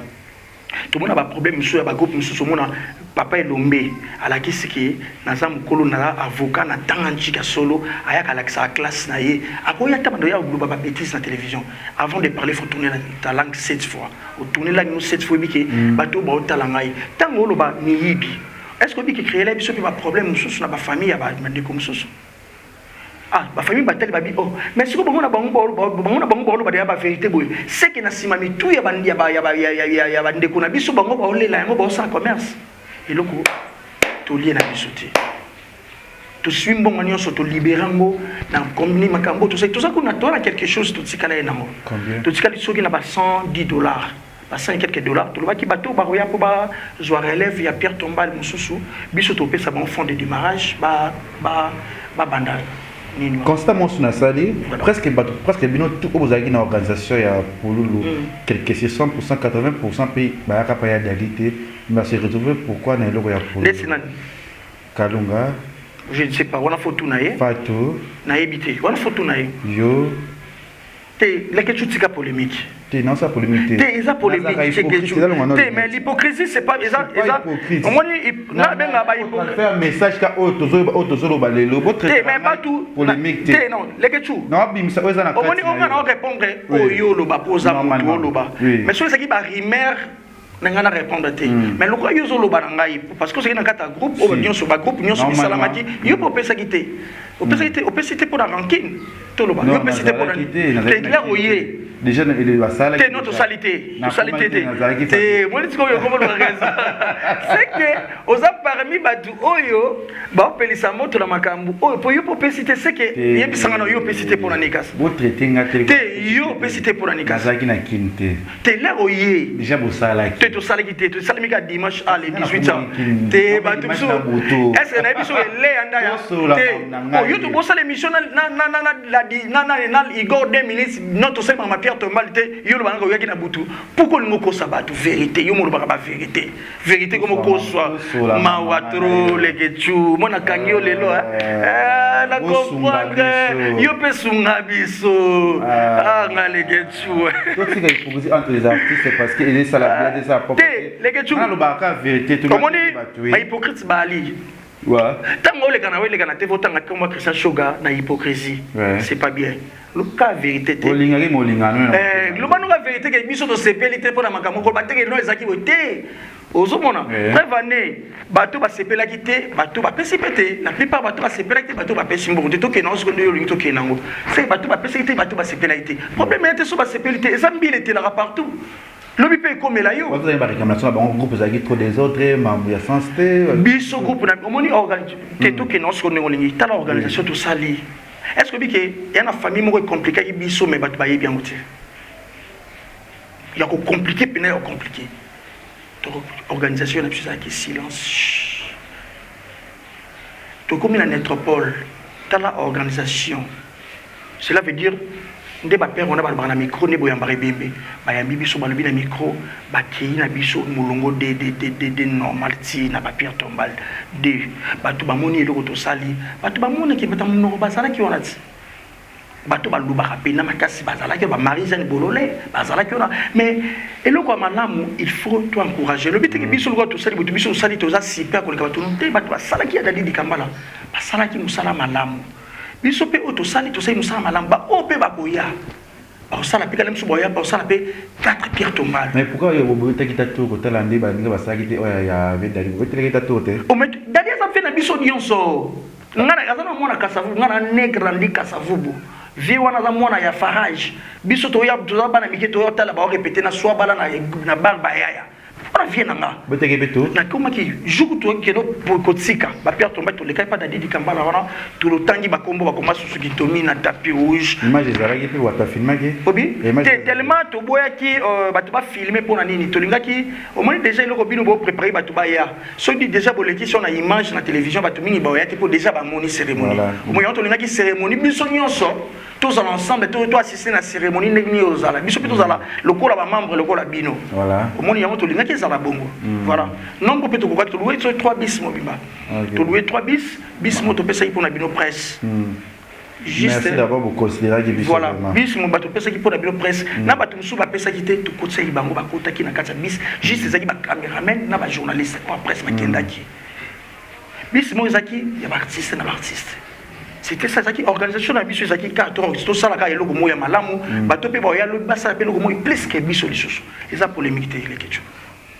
tomona baproblème mosusu ya bagroupe mosusu. Omona papa Elombe alakisi ke naza mokolo, naza avocat na ntanga ntika solo, ayaka alakisaka classe na ye, akoya ta bando ya koloba babêtise na télévision. Avant de parler, faut tourner ta langue sept fois. Otourner langue no sept fois, oyebi ke bato oyo baotala ngai ntango oloba miyibi. Est ce que oyebi ke créela biso mpe baproblème mosusu na bafamille ya bandeko mosusu? Ah, bafamille batali, babi: oh, mais sikoyo bango na bango, bango na bango baoloba deya bavérité boye, seke na nsima mitu ya bandeko na biso, bango baolela yango, baosala commerce. Eloko tolie na biso te, tosui mbongo nyonso, tolibere yango na combini makambo tosali. Toza kuna, toza na quelque chose, totikala ye nango, totikali soki na ba 110 dollars, ba 100 et quelques dollars. Tolobaki bato bakoya mpo bazwa relève ya pierre tombale mosusu, biso topesa bango fonds de démarrage, babanda. Nini? Constat mosusu nasali, presque bato, presque bino tout oyo bozalaki na organisation ya Pululu, quelque c'est 100, 80 mpe bayaka pa ya Dali te, mais se retrouver pourquoi na eloko ya Pululu? Ndeti nani? Kalunga. Je ne sais pas, wana faut tuna ye. Fatou. Nayebi te, wana faut tuna ye. Yo. Te, leke, tika polémique. Te, naosala polémique te. Te, eza polémique te, mais l'hypocrisie, c'est pas eza omoni nabenga ba faire message ka oyo oyo tozoloba lelo. Te, mais batu polémique te. Te, non, leke tu Naobimisa oyo eza na Omoni, onga na orépondre oyo oloba mpo oza motu oloba, mais soki ezalaki barumeur na ngai, na répondre te. Mais lokola yo ozoloba na ngai, parce que ozalaki na kati ya groupe oyo nyonso, bagroupe nyonso bisalamaki, yo mpe opesaki te, opesaki te, opesi te mpo na rancune. Toloba, yo opesi te mpo na te, clair oye. Déjà basalaki. Te, non, tosali te, tosali te, te, te. Moni sikoyo okomoloba raison, c'est que oza parmi bato oyo baopelisa moto na makambo oyo, mpo yo mpo opesi te. C'est que yebisanga na yo, opesi te mpo na nini kasi? Botraite nga te. Te, yo opesi te mpo na nini kasi? Nazalaki na Kini te. Te, lere oye. Déjà bosalaki. Te, tosalaki te, tosalami kaka dimanche a le 18 ans te. Bato biso, est ce que nayebi so eleya ndaya te? Yo tobosala émission na Igor 2 minutes. Non, tosali makambo Pierre Tombal te. Yo olobaka oyaki na butu, pourquoi olingi okosa bato vérité? Yo molobaka bavérité, vérité komo koswa. Mawa trop, lekechu mona kangi yo lelo na comprendre. Yo mpe sunga biso nga, lekechu. Totika hypocrisie entre les artistes, parce que ezesala bien, ezesala propre te, lekechu. Nalobaka vérité. Omoni, bahypocrite baali. Ntango oleka na oleka na te, otanga kombo Christian Shoga na hypocrisie, c'est pas bien. Luka vérité te. Olingaki molingano. Loba noka vérité ke biso tosepeli te mpona makambo koloba te ke no ezalaki boye te. Ozomona, preuve ane, bato basepelaki te, bato bapesi mpe te. La plupart bato basepelaki te, bato bapesi mbongo te. Tokende yango siko nde yo olingi tokende yango se bato bapesaki te, bato basepelaki te. Problème ya te, so basepeli te, eza mbila etelaka partout, lobi mpe ekomela yo. Baréclamation na bango, groupe ezalaki trop désordre, mambo ya sens te. Biso groupe na omoni te, tokende yango siko ndenge olingi. Tala organisation tosali, est ce que bike ya na famille moko ecompliquaki biso, mais bato bayebi yango te ya kocompliquer mpena ya kocompliquer. Donc organisation na biso ezalaki silence. Tokomi na métropole, tala organisation. Cela veut dire nde bapere wana balobaka na micro, nde boyambaka ebembe, bayambi biso, balobi na micro, bakei na biso molongo dddd normal ti na bapierre tombale de bato bamoni eloko tosali. Bato bamonaki, bato ya monoko bazalaki wana ti bato balobaka mpena makasi bazalaki, bamarie Jeanne Bolole bazalaki wana. Mais eloko ya malamu, il faut to encourager. Elobi teke biso lokola tosali boto, biso tosali, toza super koleka bato te. Bato basalaki ya Dadi Dikambala, basalaki mosala malamu. Biso mpe oyo tosali, tosali mosala malamu. Baoyo mpe bakoya bakosala mpe kala, biso boya bakosala mpe 4 pierre tombale. Mais pourquoi oyo bobetaki ta tour kotala nde baninga basalaki te? Oyo ya Dadi, bobetelaki ta tour te? Dadi aza mpe na biso nyonso. Nga aza na mwana Kasavubu, nga na nègre andi Kasavubu. Vie wana aza mwana ya Farage. Biso toya, toza bana mike, toya otala baorépéter na swa bala na bar bayaya wana vie na nga. Botaki mpe tour. Nakomaki jour tokende kotika bapierre tombale, tolekaki mpa Dadi Dikambala wana, tolotangi bakombo bakoma susu kitomi na tapis rouge. Image ezalaki mpe, bato afilmaki. Obi te, tellement toboyaki bato bafilme. Mpo na nini? Tolingaki, omoni déjà eloko bino bopréparé, bato baya. Soki déjà bolekisi na image na télévision, bato mingi baoya te, mpo déjà bamoni cérémonie. Omoni yango, tolingaki cérémonie, biso nyonso tozala ensemble, to assister na cérémonie ndenge nini ozala, biso mpe tozala lokola bamembre lokola bino. Omoni yango, tolingaki ezala bongo. Voilà, nombre mpe tokokaki, tolouer so 3 bis mobimba, tolouer 3 bis, bis mo topesaki mpona bino presse. Juste d'abord boconsidéraki biso. Voilà, bis mo bato topesaki mpona bino presse. Na bato mosusu bapesaki te, tokotisaki bango, bakotaki na kati ya bis. Juste ezalaki bacameraman na bajournaliste oyo presse bakendaki. Bis moko ezalaki ya baartiste na baartiste. C'était ça, ezalaki organisation na biso, ezalaki kaka tosalaka eloko moko ya malamu. Bato mpe baoya lobi, basala mpe eloko moko plus ke biso lisusu. Eza polémique te, elekeco.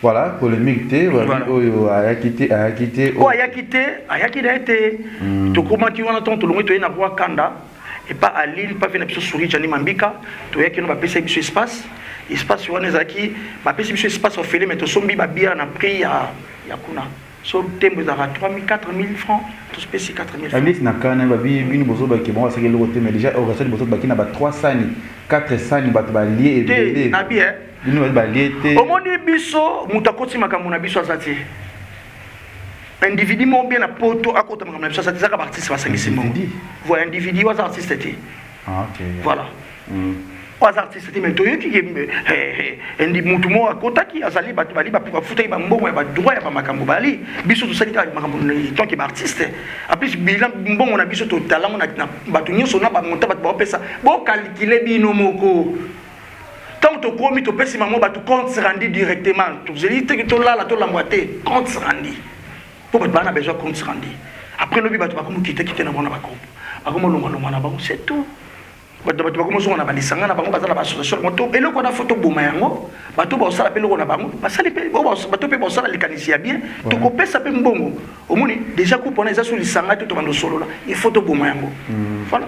Voilà, polémique te. Babi oyo ayaki te, ayaki te. Oyo ayaki te, ayaki na ye te. Tokomaki wana ntongo, tolongoi, toye na roi Kanda epa Aline, mpa ve na biso Souri Jani Mambika. Toyaki no, bapesaki biso espace. Espace wana ezalaki, bapesi biso espace ofele, mais tosombi babière na prix ya kuna. So tembo ezalaka 3000, 4000 francs, tosopesi 4000. Neti na kana babi bino bozobaki bango basaki eloko te, mais déjà organisation liboso baki na ba 3 sani, 4 sani, bato balie ebele. Na bi Bino balie te. Omoni, biso moto akoti makambo na biso aza te. Individu moko bien na poto akota makambo na biso asati ezaka baartiste basangisi mbongo. Voilà, individu oyo aza artiste te. Ah, okay. Voilà. Oyo aza artiste te, mais toyoki ke eh, mutu moko akotaki, azali bato bali bafutaki bambongo ya badroit ya bamakambo bali. Biso tosali kaka makambo tant que baartiste. En plus bilan mbongo na biso totalango na bato nyonso na bamonta bato baopesa, bokalkile bino moko. Ntango tokomi, topesi bango bato compte rendu directement. Tozeli te tolala tolambwa te, compte rendu, mpo bato baa na besoin compte rendu. Après lobi bato bakomi kitekite na bango na bagroupe, bakomi olongwalongwa na bango, c'est tout. Bato bakomi ozonga na balisanga na bango, baza na baassociation na bango. Eloko wana fo toboma yango. Bato baosala mpe eloko na bango, basali mpe bato mpe baosala likanisi ya bien, tokopesa mpe mbongo. Omoni déjà groupe wana eza so lisanga te, tobanda osolola, il faut toboma yango. Voilà.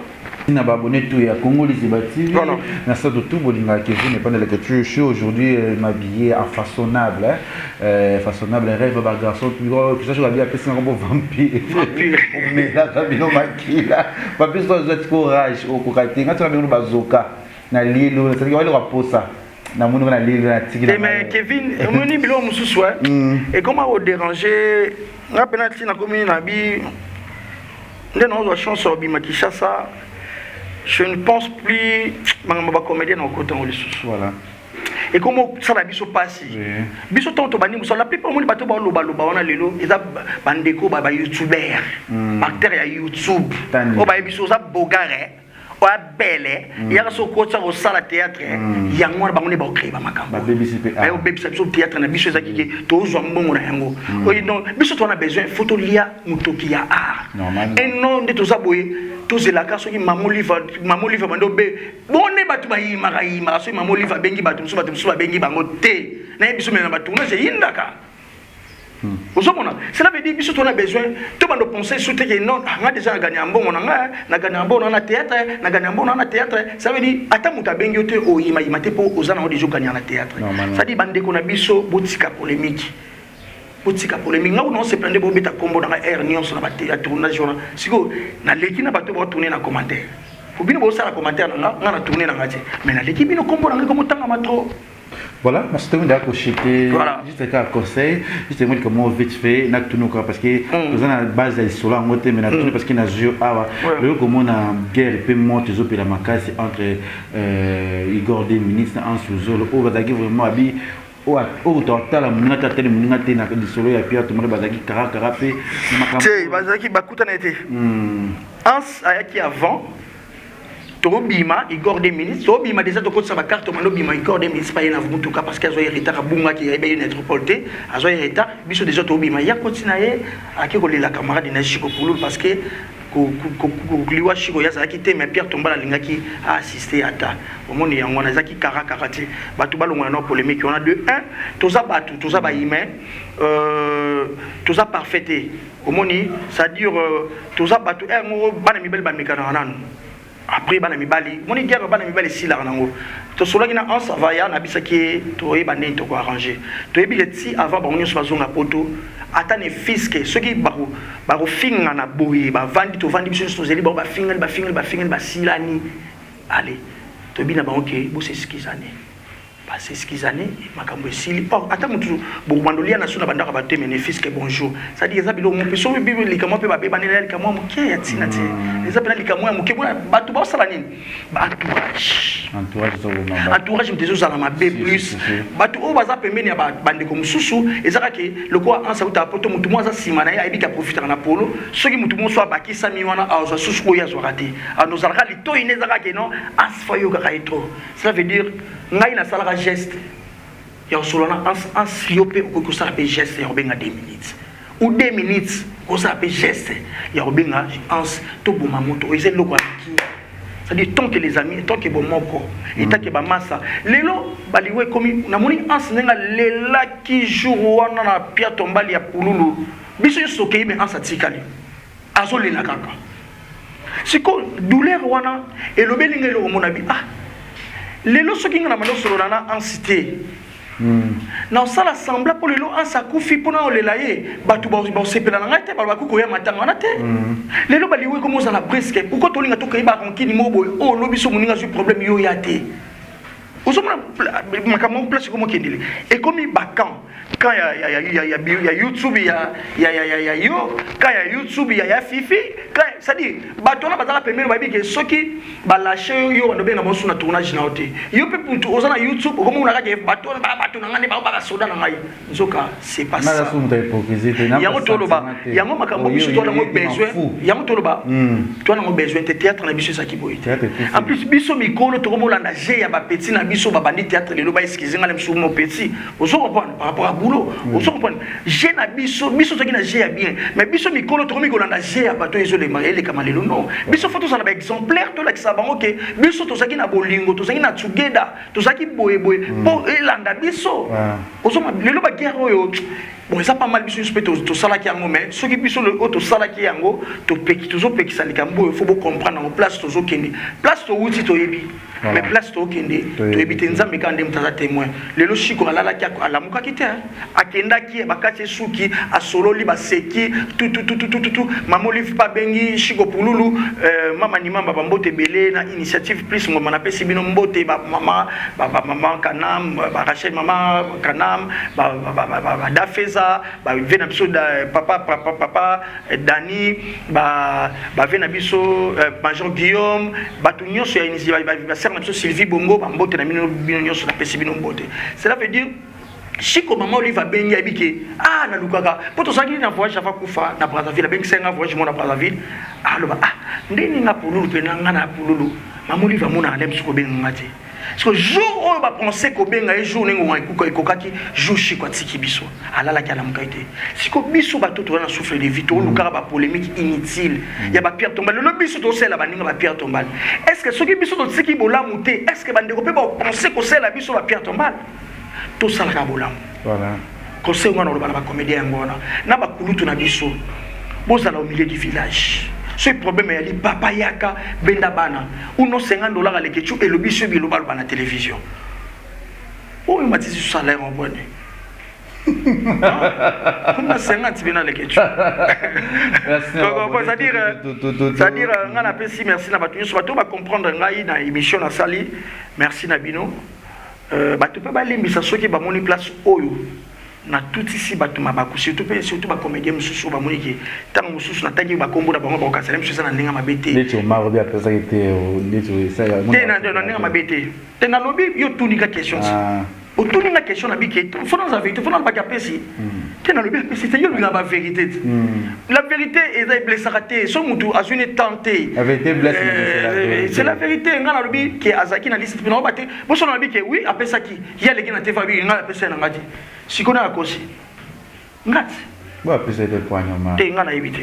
Na baabonné tout ya Congo Liziba TV, na sato tout bolingaka Kevin epandelaka. Je suis aujourd'hui m'habillé en façonnable, hein? Façonnable rêve ba garçon kisasho babi apesi nga kombo vampire, omelaka bino makila, bapesi to azwa tiko rage okoka te. Nga tika bino bazoka na lilo, nasalaki waloko posa namoni ngo na lilo natiki. Te, mais Kevin, omoni biloko mosusu ekoma kodéranger nga mpena ntina komi na bi nde naozwa chance ya obima Kinshasa. Je ne pense plus makambo bacomédien na okotango lisusu. Ekoma osala biso mpasi. Biso ntango tobandi mosala, la plupart, omoni bato baolobaloba wana lelo eza bandeko bayoutubeur, baacteur ya YouTube oyo bayebi biso oza bogare, oya bele yaka so okotisa kosala théâtre. Yango wana bango nde baocrée bamakambo, bayobebisa biso théâtre na biso. Ezaki ke tozwa mbongo na yango oyo. Donc biso toza na besoin, faut tolia motoki ya art eno nde toza boye. Tozelaka soki Mama Olive, Mama Olive bando be bone, bato bayimaka yimaka. Soki Mama Olive abengi bato mosusu, bato mosusu babengi bango te. Nayebi biso mena batournage eyindaka, ozomona. Cela veut dire biso tona besoin tobanda penser su te ke non, nga déjà nagagner ya mbongo na nga, nagagner ya mbongo na na théâtre, nagagner ya mbongo na na théâtre. Ça veut dire ata moto abengi yo te, oyimayima te, mpo oza nango déjà ogagner na théâtre. C'est-à-dire bandeko na biso, botika polémique, botika polémique. Nga kuna osepela nde bobeta kombo na nga aire nyonso na ya tournage wana. Sikoyo naleki na bato baotourne na commentaire, po bino bosala commentaire na nga, nga na tourne na nga te, mais naleki bino, kombo na ngai komotangama trop. Voilà, merci de d'accrocher. Juste un conseil, juste moi comment vite fait na tunuka parce que nous avons la base ya lisolo yango te, mais na tunu parce que na zio awa lelo komona guerre pe moto ezopela makasi entre Igor deux minutes na Anse Luzolo oyo bazalaki vraiment abi oyo totala moninga te, atali moninga te na lisolo ya Pierre Tomare, bazalaki karakara mpe. Te, bazalaki bakutana te. Anse ayaki avant tobima Igor deux minutes, tobima déjà, tokotisa bacarte, omanda obima Igor deux minutes pa ye na mutuka parce que azwa ye retard, abungaki, ayebi ye na métropole te, azwa ye retard. Biso déjà tobima, ya koti na ye ake kolela camarade na ye Chiko Pululu parce que liwa Chiko ye azalaki te, mais Pierre Tombala alingaki aassiste. Ata omoni yango wana ezalaki karakara te. Bato balongola na polémique wana. De 1, toza bato, toza bahumain, toza parfait te. Omoni, c'est-à-dire toza bato ere moko bana mibali bamekanaka nanu, après bana mibali moni guerre, bana mibali esilaka nango. Tosolaki na Anse Avaya, nabisaki ye, toyeba ndenge tokoarrange. Toyebi ke ti avant bango nyonso bazonga poto, ata ne fiske soki bakofingana boye, bavandi, tovandi biso nyonso, tozeli bango, bafingani, bafingani, bafingani, basilani. Ale toyebi na bango ke boseskizane, baseskizane, makambo esili. Or ata motu bokobanda olia na so na bandako ya bato te, mais ne fût-ce que bonjour. C'est-à-dire eza biloko mo mpe soki likambo mpe babebaneli ya likambo ya moke ya ntina te, eza mpena likambo ya moke. Bona bato baosala nini? Baentourage, entourage moto ezozala mabe plus bato oyo baza pembeni ya bandeko mosusu. Eza kaka lokola Anse auta poto, motu mo aza nsima na ye, ayebi ke aprofitaka na polo. Soki motu moso abakisami wana, azwa susu oyo azwaka te, anozalaka litoi nde ezaka ke non, Anse fo ayokaka ye trop. Cela veut dire ngai nasalaka geste ya kosolola na Anse. Anse, yo mpe okoki kosala mpe geste ya kobenga 2 minutes ou 2 minutes, kosala mpe geste ya kobenga Anse. Toboma moto oyo eza eloko ya mokie. C'est-à-dire tant que les amis, tant que bomoko et tant que bamasa lelo baliwa ekomi. Namoni Anse ndenge alelaki jour wana na Pierre Tombali ya Pululu. Biso nyonso tokei, me Anse atikali azolela kaka. Sikoyo douleur wana elobeli ngai eloko mona bi ah lelo soki ngai na banda osolola na Anse te, na osala semblant mpo lelo Anse akufi mpona olela ye, bato basepela na ngai te, balobaki koya matanga wana te. Lelo baliwa ekomi ozala presque. Pourquoi tolinga tokei barankini moko boye oyo olobi so moninga azwi problème, yo ya te? Ozomona makambo place ekomi okendele, ekomi bacamp. Camp ya, ya, ya, ya, ya, ya YouTube ya, ya, ya, ya, ya yo, camp ya YouTube ya, ya Fifi, camp, c'est-à-dire bato wana bazala pembeni, bayebi ke soki balâche yo, yo bando benga bango na tournage na yo te. Yo mpe mutu oza na YouTube, okomona kaka bato wana bato na ngai nde bao basoda na ngai. Nzoka c'est pas ça. Yango toloba, yango makambo biso toa nango besoin, yango toloba toa nango besoin te. Théâtre na biso ezalaki boye te. En plus, biso mikolo tokomolanda je ya bapetits na biso babandi théâtre lelo. Baexcuse nga na biso mo petit, ozo comprendre, par rapport à boulot, ozo comprendre. Je na biso, biso toki na je ya bien, mais biso mikolo tokomi kolanda je ya bato ezolema elekama lelo. Non, biso faut tozala baexemplaire, tolakisa bango ke biso tozalaki na bolingo, tozalaki na together, tozalaki boyeboye mpo elanda biso. Ozoma lelo baguerre oyo, bon, eza pas mal. Biso nyonso mpe tosalaki yango, mais soki biso oyo tosalaki yango, tozopekisa likambo oyo, faut bocomprendre yango. Place tozokende, place towuti toyebi, mais place tokende toyebi te. Nzambe kaka nde moto aza témoin. Lelo Shiko alalaki, alamukaki te, akendaki, bakati esuki, asololi, baseki tutututututu. Mama Olive mpe abengi Shiko Pululu, mama Nimamba, bambote ebele na initiative plus ngoma. Napesi bino mbote, bamama, bamama Kanam, barachel, mama Kanam, badafeza, bave na biso, papa, papa, papa Dani, bave na biso, major Guillaume, bato nyonso ya basere na biso, Sylvie Bongo, bambote na bino, bino nyonso napesi bino mbote. Cela veut dire Shiko, mama Olive abengi, ayebi ke ah, nalukaka mpo tozalaki na voyage ava kufa na Brazzaville. Abengisa nga voyage mo na Brazzaville, aloba: "Ah, ndeni nga Pululu mpe na nga na Pululu." Mama Olive amonaka nde mosuku kobenga nga te, parce que jour oyo bapense kobenga ye, jour ndenge ngonga ekokaki, jour Shiko atiki biso, alalaki, alamukaki te. Siko biso bato toza na souffle de vie, tolukaka bapolémique inutile ya bapierre tombale. Lelo biso tosalela baninga bapierre tombale. Est ce que soki biso totiki bolamu te, est ce que bandeko mpe bapense kosalela biso bapierre tombale? Tosalaka bolamu. Conseil wana oloba na bacomédien yango wana na bakulutu na biso: bozala au milieu du village. Soki problème eyali, papa yaka, benda bana uno 50 $. Aleke tu elobi so biloba aloba na télévision oyo matisi salaire ombwani na 50 bino aleke tu. C'est-à-dire ngai napesi merci na bato nyonso, bato bacomprendre ngai na émission nasali. Merci na bino. Bato mpe balimbisa soki bamoni place oyo natutisi bato mabaku, surtout mpe surtout bacomédien mosusu oyo bamoni ke ntango mosusu natangi bakombo na bango, bakokasala mosusu. Eza na ndenge mabe te. Neti Omar obi apesaki te, neti te, na ndenge mabe te te. Nalobi yo tunika question ti otuni nga question, nabi ke faut naza vérité, faut nalobaki apesi te. Nalobi apesi te. Yo olingaka bavérité te. La vérité eza eblesaka te. So mutu azwi ne temps te. La vérité blesse, mais c'est la vérité. C'est la vérité. Nga nalobi ke azalaki na liste, naoba te. Boso nalobi ke oui, apesaki ye, aleki na te, fa bi nga napesa ye na nga te. Sikoyo na akosi nga te. Bo apesa ete poigne Omar. Te, nga nayebi te.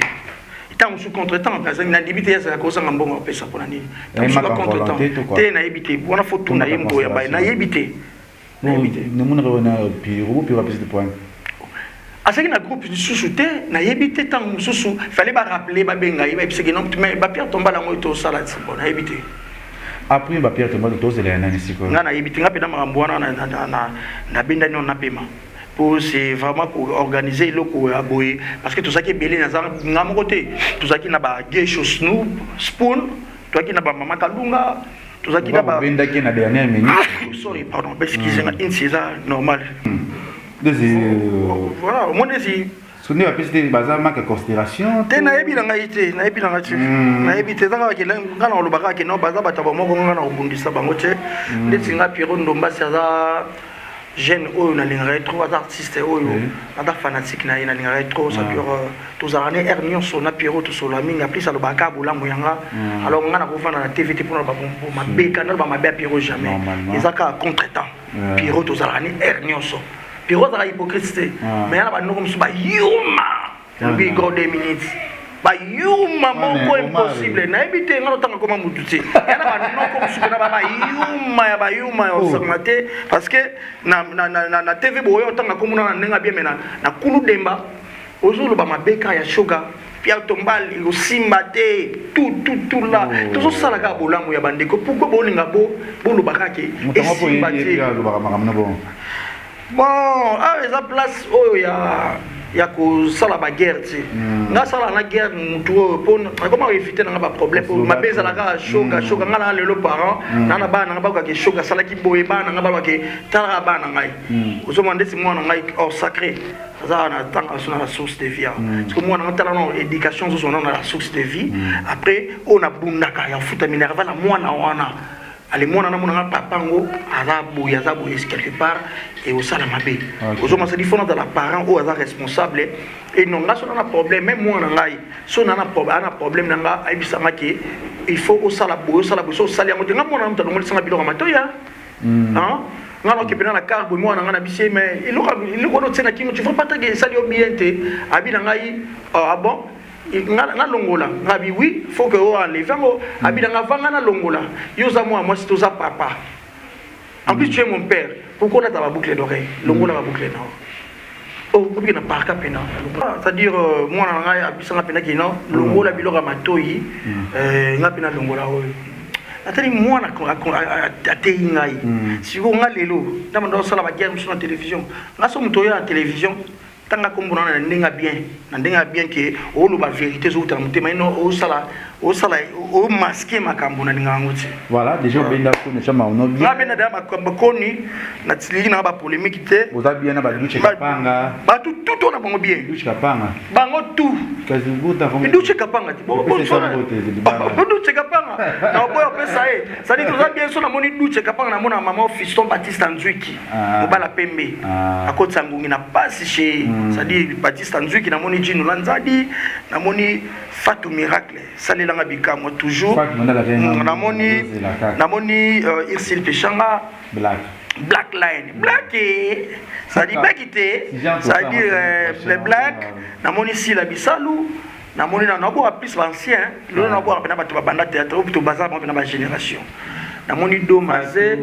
Ntango mosusu contretemps azangi, nandibi te azalaka kozanga mbongo apesa mpona nini. Eh, manque en volonté to quoi? Te, nayebi te. Wana faut tuna ye moto oyamba ye. Nayebi te, nayebi te. Namonaka wana piro piro apesi te poigne. Azalaki na groupe lisusu te, nayebi te. Ntango mosusu fallait barappeler, babenga ye, bayebisaki non, mais bapierre tombale yango tosala ti bon, nayebi te. Après bapierre tombale, tozela ya nani sikoyo? Nga nayebi te. Nga mpena makambo wana nabendani wana, napema po c'est vraiment koorganiser eloko ya boye, parce que tozalaki ebele. Naza nga moko te. Tozalaki na bagesho snoop spoon, tozalaki na bamama Kalunga, tozalaki na ba Bobendaki na dernière minute. Sorry, pardon, excuse nga, insi eza normal. Desi. Voilà, omoni esi. So nde bapesi te, baza manque ya considération. Te, nayebi na ngai te, nayebi na ngai te, nayebi te. Eza kaka ke nga na koloba kaka ke non, baza bato bamoko, nga na kobundisa bango te. Ndeti nga, Piero Ndombasi aza jeune oyo nalingaka ye trop, aza artiste oyo aza fanatique na ye, nalingaka ye trop. Ça dure, tozalaka ne aire nyonso na Piero, tosolola mingi. En plus alobaka kaka bolamu yanga. Alors nga nakovanda na TV te mpona loba mabe, ka naloba mabe ya Piero jamais. Eza kaka contretemps. Piero tozalaka ne aire nyonso. Piero azalaka hypocrite te, mais yana bandoko mosusu bayuma, lobi gros 2 minutes, bayuma moko impossible. Nayebi te, nga notanga koma mutu te. Ya na banoko mosusu mpena bayuma ya bayuma ya osanga te, parce que na TV boyo otanga komona na ndenge bien, mais na kulu demba ozoloba mabe kaka ya shoga Pierre Tombal, osimba te, tout tout tout là. Tozosala kaka bolamu ya bandeko. Pourquoi bolinga boloba kaka ke esimba te? Alobaka makambo na bongo. Bon, awa eza place oyo ya Ya kosala baguerre te. Nga asala na guerre mutu oyo mpo akoma koéviter nanga baproblème, po mabe ezalaka shoka shoka. Nga na lelo parent na bana nanga bakokake shoka asalaki boye. Bana nanga balobake talaka bana ngai, ozomona ndeti mwana ngai or sacré aza na ntango aso na la source de vie awa, parce que mwana nga, tala no éducation ozozwa nano na la source de vie. Après oyo nabundaka ya futa minerval na mwana wana, ale mwana na monanga papa yango aza boye, aza boye quelque part e osala mabe. Ozomona, c'est-à-dire faut nazala parent oyo aza responsable. Et non, nga so na problème, même mwana ngai so na na problème na nga, ayebisanga ke il faut osala boye, osala boye. So osali yango te, nga mwana moto alongolisanga biloko ya matoya. Nga naoke mpena na car boye, mwana nga na bisie, mais eloko wana otie na kingo, tu vois pas que esali yo bien te. Abi na ngai: "Ah bon, nalongola?" Nga bi: "Oui, faut que o enlève yango." Abi na nga: "Vanga nalongola, yo oza mwana mwasi, toza papa, en plus tu es mon père, pourquoi olata baboucle d'oreille? Longola baboucle na yo." Obiki na parka mpena, c'est-à-dire mwana na ngai abisanga mpena kino longola biloko ya matoi. Nga mpena longola oyo atali mwana ateyi ngai. Sikoyo nga lelo ndamba ndosala baguerre mosusu na télévision. Nga so moto oyo na télévision, ntanga kombo na ndenge ya bien, na ndenge ya bien ke oloba vérité ezowuta na motema ino, osala osala omasquer makambo, nalinga yango te. Voilà, déjà obenda koni chama ono bien. Nga benda deya makambo koni, natiliki nanga bapolémique te. Oza bien na baduche Kapanga? Bato tout oyo na bango bien. Duche Kapanga? Bango tout. Kasi buta. Duche Kapanga te, Duche Kapanga na oboya opesa ye, c'est-à-dire toza bien. So namoni Duche Kapanga, namona mama Fiston Baptiste Nzwiki, mobala pembe, akotisa ngungi na pasi chez, c'est-à-dire Baptiste Nzwiki. Namoni Jino Lanzadi, namoni Fatou Miracle, salelanga bikamwa toujours. Namoni Irsil Peshanga. Black. Black Line, Black, c'est-à-dire Black te, c'est-à-dire le Black. Namoni Sila Bisalu, namoni na naboka plus baancien lelo, naboka mpena bato babanda théâtre oyo to baza bango mpena bagénération. Namoni Domaze,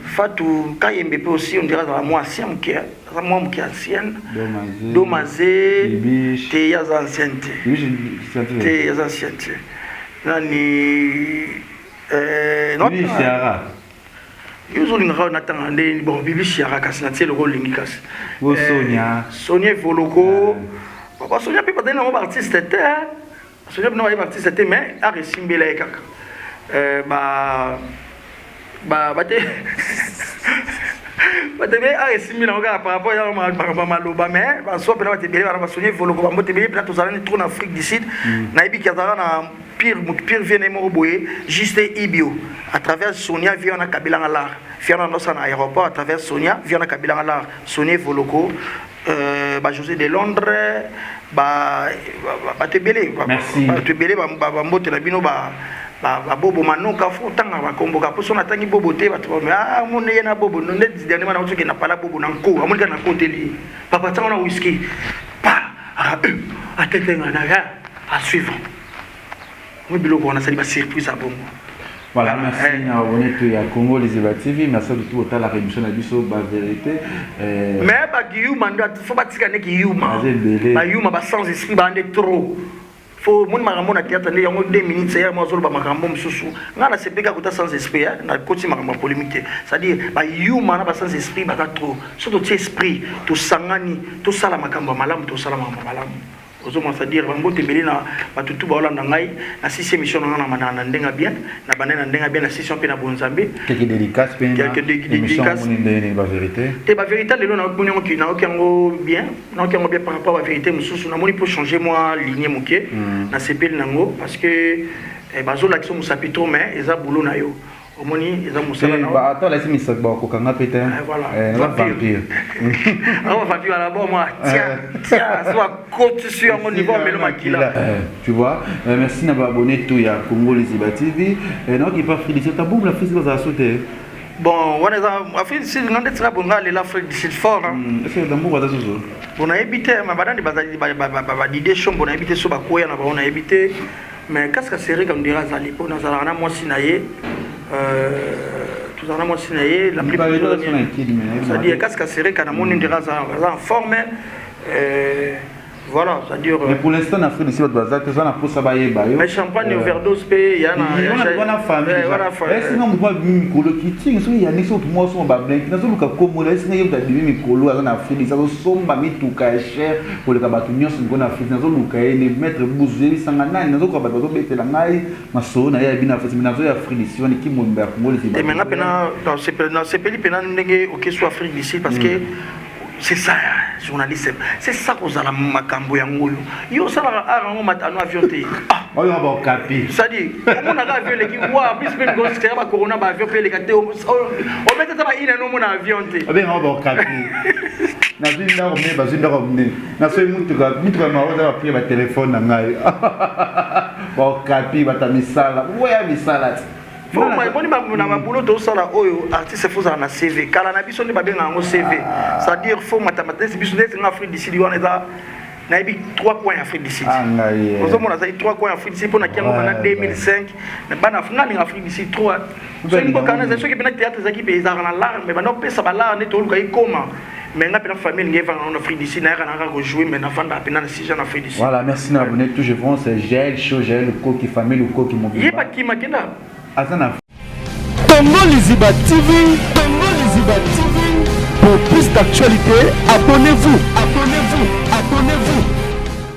Fatou Kayembe mpe aussi, on dirait azala mwa ancien moke, aza mwa moke ancienne. Domaze te, ye aza ancienne te, te, aza ancienne te. Nani? Yo ozolingaka natanga nde bon Bibi Siara, kasi natie eloko olingi kasi. Sonia. Sonia Evoloko, basonia mpe bazali nango baartiste te, basonia mpena baye baartiste te, mais art esimbela ye kaka. Bate bato ebele art esimbi nango kaka par rapport ya makambo ya maloba, mais baso mpena bato ebele bana basonia Evoloko, bambote ebele mpena. Tozalani trop na Afrique du Sud, nayebiki azalaka na pire motu, pire vie na ye moko boye, Juste Ibio. À travers Sonia, vie wana kabelanga lar, vie wana nosala na aéroport. À travers Sonia, vie wana kabelanga lar, Sonia Evoloko, bajosé de Londres, bato ebele, bato ebele, bambote na bino. Babobo manoka, fo otanga bakomboka, mpo so natangi bobo te, bato amoni ye na bobo nde dernièrement na otoke na pala bobo na nko, amoni kaka na nkoteli papa ntango na whisky pa atetenga na ya à suivre moi biloko wana, asali basurprise ya bongo. Voilà, merci na abonné to ya Congo Liziba TV. Merci de tout autant la rémission na biso ba vérité. Mais ba Guillaume ndo faut batika ne Guillaume. Ba Yuma ba sans esprit ba nde trop. Faut moni makambo na théâtre nde yango 2 minutes ya mo azoloba makambo mosusu. Nga na sepeka kota sans esprit, na koti makambo ya polémique te, c'est-à-dire bayuma na ba sans esprit baza trop. So totie esprit, tosangani, tosala makambo ya malamu, tosala makambo ya malamu. Ozomona, c'est-à-dire bambote ebele na bato tu baolanda ngai na sisi émission na nga na ndenge bien, na bande na ndenge bien, na sisi mpe na bonzambe. Quelques dédicaces mpe. Quelques dédicaces. Ba vérité. Te, ba vérité lelo naomoni yango, nayoki yango bien, nayoki yango bien par rapport ba vérité mosusu. Namoni mpo changer mwa ligne moke, nasepeli nango parce que bazolakisa mosapi trop, mais eza boulot na yo, omoni eza mosala. Ata olakisi misapi, bakokanga mpe te. Naza vampire. Ako vampire wana bo mwa tia tia so akotisi yango niveau amelo makila. Tu vois, merci na baabonné to ya Congo Liziba TV. Naoki pa Afrique du Sud, tabombo la Afrique bazala so te. Bon, wana eza Afrique du Sud. Nga nde tina bonga lela Afrique du Sud fort. Est-ce que dambour baza susu? Bon, nayebi te, ma banani bazali badide shombo, nayebi te so bakwea na bango, nayebi te. Mais kasika Serika ondira azali mpo nazalaka na mwasi na ye, tozala na mwasi na ye, c'est-à-dire kasika Sereka, namoni ndira aza en forme. Voilà, c'est-à-dire. Mais pour l'instant, en Afrique d'ici, bato baza te, oza na mposa bayeba yo. Mais champagne overdose mpe ya na. Wana famille. Esinga moto abimi mikolo kitingi soki yaniki soki mwa osomba bablenki nazoluka komona esinga ye moto abimi mikolo aza na Afrique d'ici azosomba mituka ya cher koleka bato nyonso mikolo na Afrique nazoluka ye ne maître buzu yebisanga nani nazokoka bato bazobetela ngai masolo na ye ya bino Afrique mais nazoya Afrique d'ici wana kimobimba ya Congo liziba. Mais nga mpena nasepeli mpena ndenge okesu Afrique d'ici parce que c'est ça journaliste, c'est ça kozala makambo yango oyo yo osalaka art yango matano avion te. Oyo baokapi. C'est-à-dire omonaka avion eleki wa biso mpe mikositera bacorona baavion mpe eleka te, obeti ata baina no omona avion te. Babengaka baokapi. Nazwi ndako monene, bazwi ndako monene, nasoki mutuka, mituka maoza baprie batelefone na ngai baokapi bata misala boya misala ti. Boni na babulo tosala oyo artiste faut ozala na CV. Kala na biso nde babengaka yango CV, c'est-à-dire faut matamata neti biso neti nga Afrique du Sud wana eza nayebi trois coins ya Afrique du Sud. Ozomona azali trois coins ya Afrique du Sud mpo na kiango bana 2005 bana nga alinga Afrique du Sud trop. Soki mboka wana ezali soki mpena théâtre ezalaki mpe ezalaka na l'art, mais banda opesa balart nde toluka ekoma, mais nga mpena famille elingi evanda na Afrique du Sud, nayaka naka kojouer, mais navandaka mpena na sija na Afrique du Sud. Voilà, merci na abonné tout. Je pense Jael Show, Jael Lukoki, famille Lukoki mobimba. Ye bakima kenda. Aza na Congo Liziba TV, Congo Liziba TV. Pour plus d'actualités, abonnez-vous, abonnez-vous, abonnez-vous.